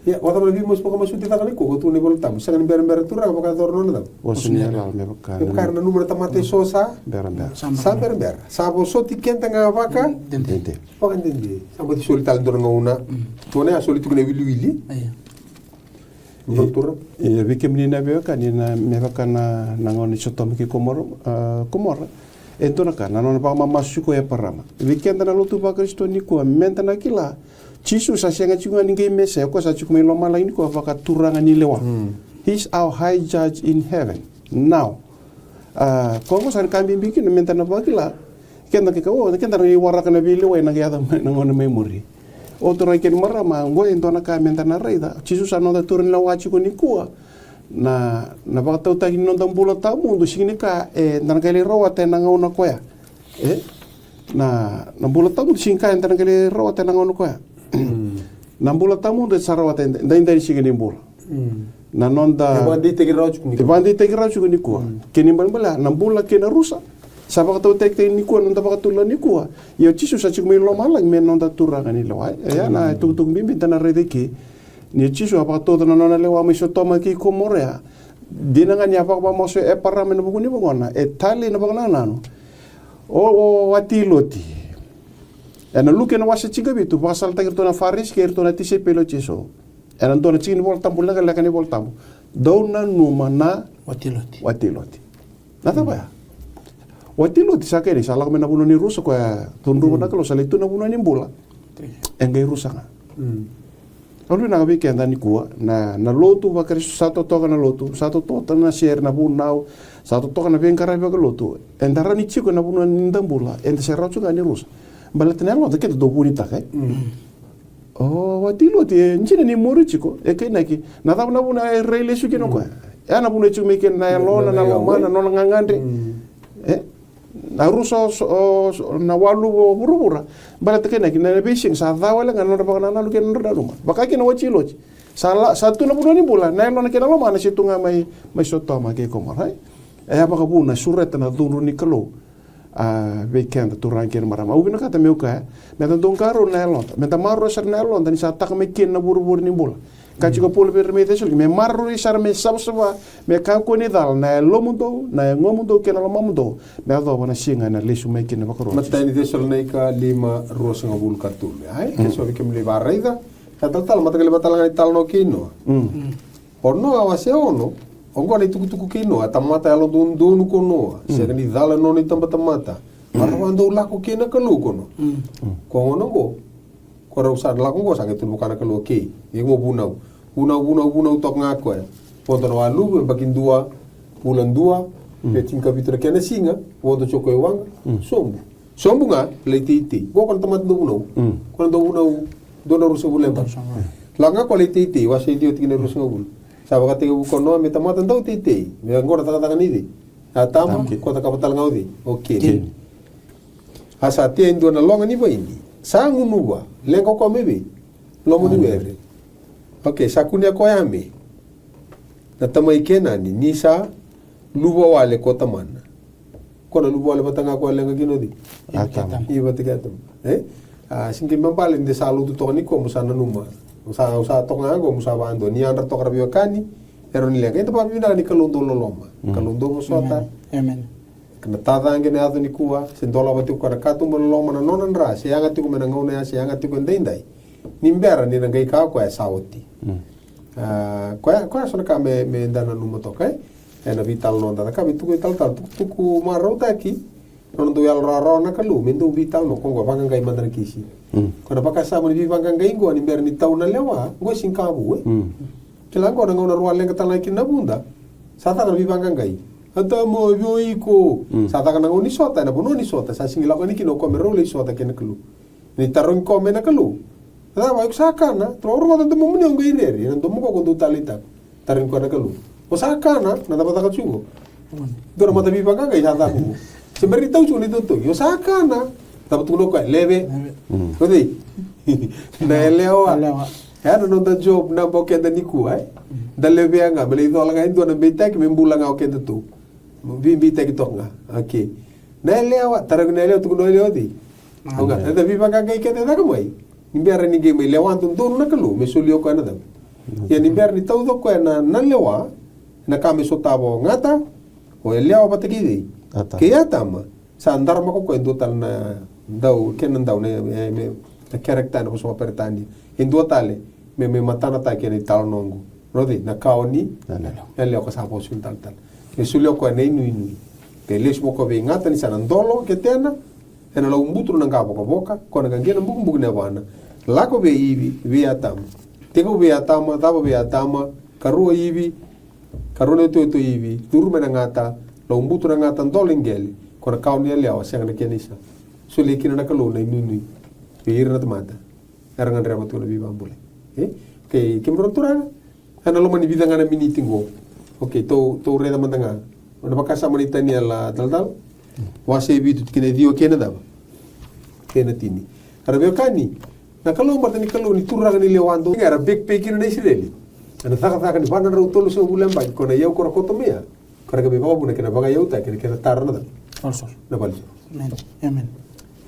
Ia, o cava na veimasu vakamasuti caka ni ko, ko tu na iVola Tabu, sega ni berabera turaga vakayacora nona cava? Vosa ni yalayala me vaka. Me vaka era nanuma na tamata eso sa? Berabera. Sa berabera. Sa vosoti keda ga vaka? Dede. Vakadede. Sa bati soli tale dua na gauna. Tua na ya soli tiko na wiliwili. Ia. Ia, vei kemuni na veiwekani, na me vaka na, na gauna i Sotoma kei Komora, a, Komora. E dua na ka, na nona vakamamasu tiko o Eparama. Vei keda na lotu vaKarisito nikua, meda na kila, Jisu sa sega tiko ga ni qai Mesaia, o koya sa tiko mai lomalagi nikua vaka turaga ni lewa. He's our high judge in heaven. Now, a, koya qo sa na ka bibi kina meda na vakila. Keda ke ka, o, keda na waraka na veilewai na qai yaco mai na gauna mai muri. O turaga kei na marama, qo e dua na ka meda na raica. Jisu sa noda turaga ni lewa tiko nikua. Na, na vakatautaki ni noda bula tawamudu, sega ni ka eda na qai lai rawata ena gauna koya. E? Na, na bula tawamudu, sega ni ka eda na qai lai rawata ena gauna koya. Na bula tawamudu eda sa rawata edaidai ni siga ni bula. Na noda e vakadeitaki rawa tiko nikua. E vakadeitaki rawa tiko nikua. Kena ibalebale, na bula kei na rusa sa vakatautaki tiko nikua, noda vakatulewa nikua. Ia o Jisu sa tiko mai lomalagi me noda turaga ni lewa. E ya na itukutuku bibi da na raica eke. Ni o Jisu a vakatauca na nona lewa mai Sotoma kei Komora. Dina ga ni a vakavamasu o Eparama ena vuku ni vagona, e talei na vakanananu. O, o wati Loti. Ena Luke na wase tinikavitu, vakasalataki iratou na Farisi kei iratou na tisaipeli o Jisu. Ena dua na tiki ni Vola Tabu, lekaleka ni Vola Tabu. Dou nanuma na wati Loti. Wati Loti. Na cava ya? Wati Loti sa kena, sa lako mai na vanua ni rusa, koya cudruva na Kalou, sa lai tu na vanua ni bula. E qai rusa ga. Au vinaka vei keda nikua, na, na lotu vaKarisito, sa totoka na lotu, sa totoka na sere, na vunau, sa totoka na veiqaravi vakalotu. Eda rawa ni tiko ena vanua ni da bula, eda se rawa tiko ga ni rusa. Baleta na yaloda keda dau vunitaka, e? O wati Loti, e dina ni muri tiko, e kainaki, na cava na vuna e rai lesu kina o koya? E na vuna e tiko mai kina na yalona, na lomana, na nona gagadre. E? Na rusa o, o, na waluvu o vuravura. Baleta kainaki, na veisiga sa ca wale ga na nodra vakanananu kei na nodra nanuma. Vaka kina o wati Loti. Sa la, sa tu na vanua ni bula, na yalona kei na lomana se tu ga mai, mai Sotoma kei Komora, e? E a vakavuna, sureta na cudru ni Kalou. a, vei keda turaga kei na marama. Au vinakata meu kaya, meda dau qarauna na yaloda, meda maroroi sara na yaloda ni sa taka mai kina na vurevure ni bula. Ka tiko o Paula vei ira mai Cesalonaika, me maroroi sara, me savasava, me kakua ni cala na yalomudou, na yagomudou kei na lomamudou, me yacova na siga ena lesu mai kina na Vakarua o Jisu. Matai ni Cesalonaika lima, ruasagavulu ka tolu. Ai, ke so vei kemuni lai vakaraica. Ka talatala, mataqali vata tale ga ni talanoa kei Noa. O Noa, wase ono. Oqo na itukutuku kei Noa, a tamata yalododonu ko Noa. Sega ni cala na nona itabatamata. Marau a dau lako kei na Kalou ko Noa. Ko gona oqo, ko rau sa lako oqo, sa qai tukuna vua na Kalou, okay, iko vunau. Vunau, vunau, vunau toka ga koya. Vodo na waluvu, yabaki dua, vula dua, me tinikavitu na kena siga, vodo tiko koya i waqa, sobu. Sobu ga, lai teitei. Qo ko na tamata dau vunau. Ko na dau vunau, dua na ruasagavulu na yabaki. Lako ga koya lai teitei, wase ciwa tikina ruasagavulu. Sa vakatekivu ko Noa me tamata dau teitei. Me qo na cakacaka nei cei? Atama, ko cakava tale ga o cei? O Keni. A sa tea e dua na loga ni vaini. Sa gunuva, leqa o koya mai vei? Loma ni were. Okay, sa kunea koya me na tamai Kenani, ni sa luva wale ko tamana. Ko na luva wale vata ga ko a leqa kina o cei? Atama. I vata kei Atama. E? A, sega ni balebale ni da sa lotu toka nikua mo sa nanuma. Mo sa, mo sa toka ga qo mo sa vakadua. Ni yadra toka ra veiwekani, e rawa ni leqa. Eda vakavinavinaka ni Kalou dau loloma. Kalou dau vosota. Amen. Ka na tacaqe na yaco nikua, se dolava tiko koya na katuba loloma na nona dra, se yaga tiko mai na gauna ya, se yaga tiko edaidai. Ni bera ni na qai kaya o koya sa oti. A, koya, koya so na ka me, me da nanuma toka, e? Ena veitalanoa da cakava, e tukuni talatala, tukutuku marautaki. Nona dau yalo rawarawa na Kalou me dau veitalanoa, ko qo vaqaqai mada na kisi. Ko na vakasama ni veivaqaqai qo ni bera ni tau na lewa, qo e sega ni ka vou, e? Kila qo na gauna rau a leqa tale ga kina na vuda. Sa caka na veivaqaqai. Atama, vei iko? Sa caka na gauna ni sota, ena vanua ni sota, sa sega ni lako yani kina o koya me rau lai sota kei na Kalou. Ni tarogi koya mai na Kalou. Na cava, iko sa kana? Taroga, au rogoca na domomuni au qai rere, ena domo qo ko dau taleitaka. Tarogi koya na Kalou. O sa kana? Na cava caka tiko? Dua na mata veivaqaqai sa caka qo. Se bera ni tau tiko na itotogi. O sa kana? Cava tukuna o koya? Leve. O cei? Na yalewa. Yalewa. E, na noda job, na bau keda nikua, e? Da levea ga, me lai cola ga e dua na beitaki, me bula ga o kedatou. Veibeitaki toka ga. Okay. Na yalewa, tarogi na yalewa, tukuna o yalewa o cei? Au ga, eda veivaqaqai keda e caka mai. Ni bera ni qai mai lewa dodonu na Kalou, me solia o koya na cava? Ia ni bera ni tauca o koya na, na lewa, na ka me sotava o gata, o yalewa vata kei cei? Kei Atama. Sa daramaka o koya e dua tale na dau, kena dau, na, e, me, na character ena vosa vakaperitania. E dua tale, me, me matanataki ena italanoa qo. Rau cei? Na kawa ni yalewa ka sa vosa ni talatala. Me solia o koya na inuinui. Ke lesu mai o koya vei gata ni sa na dolo, ke tena, ena laubutu na qavokavoka, ko na qaqia na bukubuku ni yavana. Lako vei Ivi, vei Atama. Tekivu vei Atama, cava vei Atama, karua Ivi, karua na itoito Ivi, curu mai na gata, laubutu na gata, dolo i qele, ko na kawa ni yalewa, sega na kena isa. Solia kina na Kalou na inuinui vei ira na tamata era gadreva tu na veivakabulai. E? Okay, kemudrau na turaga. Ena loma ni vica ga na miniti qo. Okay, tou, tou raica mada ga. Na vakasama nei Taniela, a, talatala. Wase vitu, tikina e ciwa kei na cava? Kei na tini. Era veiwekani. Na Kalou, baleta ni Kalou ni turaga ni lewa dodonu. Era backpack kina na Isireli. Ena cakacaka ni va na drau tolusagavulu na yabaki, ko na iyau ko ra koto mai ya. Ka ra qai mai vakavuna kei na vakaiyautaki kei na kena taro na cava? Valesoso. Na valesoso. Amen. Amen.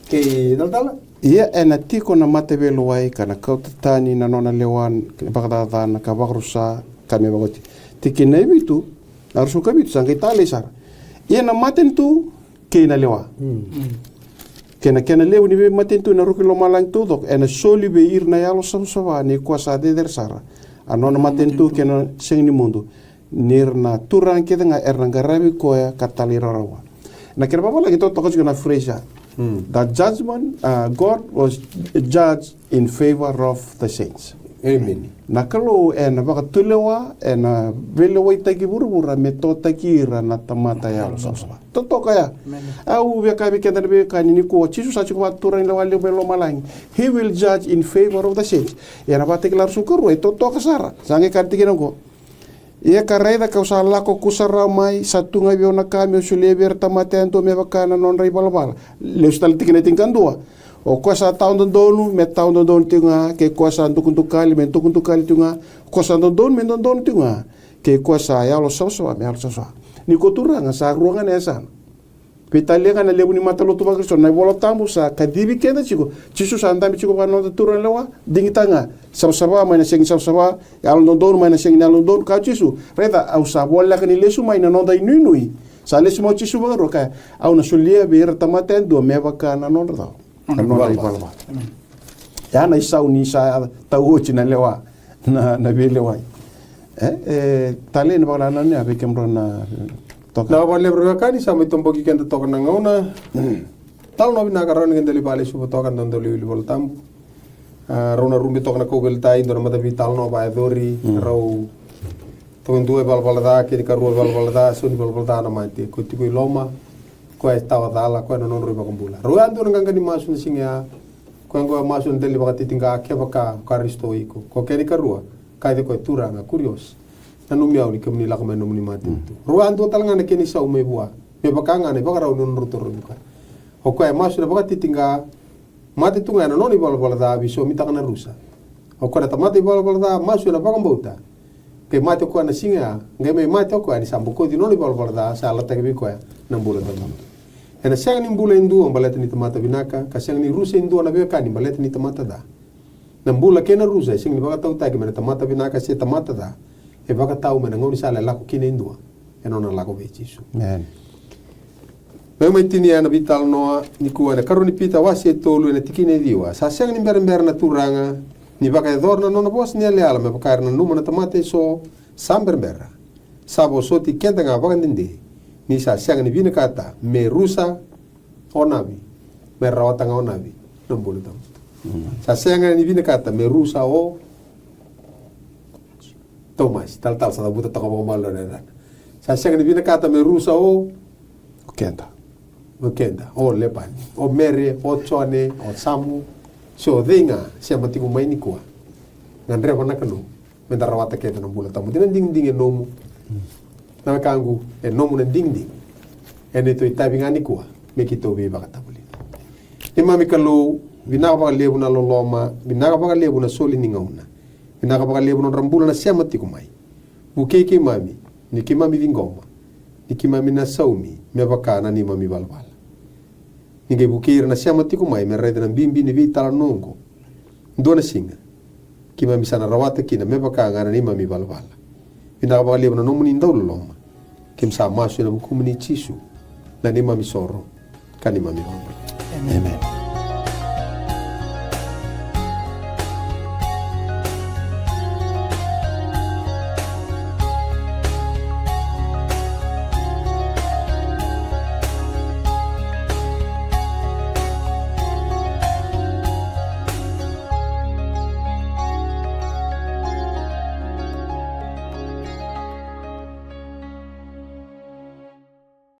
Kei talatala? Ia ena tiko na mataveilewai ka na kauta tani na nona lewa, vakacacana ka vakarusa ka me vakaoti. Tikina e vitu, a ruasagavulu ka vitu, sa qai talei sara. Ia na matanitu kei na lewa. Kei na kena levu ni veimatanitu ena ruku i lomalagi taucoko, ena soli vei ira na yalo savasava, ni koya sa cecere sara. A nona matanitu kei na sega ni mudu. Ni ra na turaga kece ga era na qaravi koya ka talairawarawa. Na kena vavalagi totoka tiko na phrase ya. The judgment, uh, God was judged in favor of the saints. Amen. Na Kalou ena vakatulewa, ena veilewaitaki vuravura me totaki ira na tamata yalo savasava. Totoka ya. Amen. Au via kaya vei keda na veiwekani nikua, Jisu sa tiko vakaturaga ni lewa levu mai lomalagi. He will judge in favor of the saints. Ia na Vakatakila ruasagavulu ka rua e totoka sara. Sa qai kaya na tikina oqo. Ia ka raica kau sa lako kusarawa mai, sa tu ga vei au na ka meu solia vei ira tamata yadua me vaka na nodra ivalavala. Lesu tale tikina e tinikadua. O koya sa tawa dodonu, me tawa dodonu tiko ga, kei koya sa dukadukali, me dukadukali tiko ga, koya sa dodonu, me dodonu tiko ga, kei koya sa yalo savasava, me yalo savasava. Ni ko turaga sa rua ga na yasana. Veitalia ga na levu ni matalotu vaKarisito, na iVola Tabu sa kacivi keda tiko. Jisu sa dabe tiko vaka na noda turaga lewa, digitaka ga. Savasava mai na sega ni savasava, yalododonu mai na sega ni yalododonu, kaya o Jisu. Raica, au sa voleka ni lesu mai na noda inuinui. Sa lesu mai o Jisu vakarua, kaya, au na solia vei ira na tamata yadua me vaka na nodra cau. Na nodra ivalavala. Ya na isau ni sa tau oti na lewa, na, na veilewai. E, e, talei na vakanananu ya vei kemudrau na toka. Na vakalevu ra wekani, sa mai toboki keda toka na gauna. Talanoa vinaka, rawa ni keda lai vakalesuva toka na noda wiliwili Vola Tabu. A, rau na rube toka na kauveilatai, dua na matavi talanoa vakayacori, rau toka e dua e valavala ca, kena ikarua e valavala ca, so ni valavala ca na mate. Ko tiko i loma, ko e tawa cala, ko e na nodrau ivakabula. Rau yadua na qaqa ni masu na siga ya, ko e qo e masu na dela ni vakatitiqa, kevaka o Karisito o iko. Ko kena ikarua, kaya ko e Turaga, kurios. Nanumi au ni kemuni lako mai na nomuni matanitu. Rau yadua tale ga na kena isau mai vua. Me vaka ga na ivakarau ni nodrau torovi koya. O koya e masu na vakatitiqa, mate tu ga ena nona ivalavala ca, veisomitaka na rusa. O koya na tamata ivalavala ca, masu ena vakabauta. Qai mate o koya na siga ya, qai mai mate o koya ni sa bokoci nona ivalavala ca, sa yalataki vei koya na bula tawamudu. Ena sega ni bula e dua baleta ni tamata vinaka, ka sega ni rusa e dua na veiwekani baleta ni tamata ca. Na bula kei na rusa e sega ni vakatautaki mai na tamata vinaka se tamata ca. E vakatau mai na gaunisala e lako kina e dua. E nona lako vei Jisu. Amen. Me mai tinia na veitalanoa nikua ena ikarua ni Pita wase e tolu ena tikina e ciwa. Sa sega ni berabera na Turaga ni vakayacora na nona vosa ni yalayala me vaka era nanuma na tamata eso sa berabera. Sa vosoti keda ga vakadede ni sa sega ni vinakata me rusa o Navi, me rawata ga o Navi na bula tawamudu. Sa sega ni vinakata me rusa o Tomasi, talatala sa cavuta toka vakamalua na yacana. Sa sega ni vinakata me rusa o, o keda, o keda, o Lepani, o Mere, o Jone, o Samu, se o cei ga sema tiko mai nikua. Gadreva na Kalou me da rawata kece na bula tawamudu. Na digidigi e nomu. Na wekaqu, e nomu na digidigi. E neitou itavi ga nikua me keitou veivakatavulici. Neimami Kalou, vinaka vakalevu na loloma, vinaka vakalevu na soli ni gauna. Vinaka vakalevu na nodra bula na sema tiko mai. Vukei keimami ni keimami ciqoma ni keimami na saumi me vaka na neimami valavala. Ni qai vukei ira na sema tiko mai me raica na bibi ni veitalanoa oqo. Dua na siga keimami sa na rawata kina me vaka ga na neimami valavala. Vinaka vakalevu na nomuni dauloloma. Keimami sa masu ena vukumuni Jisu, na neimami soro ka neimami vakabula. Amen.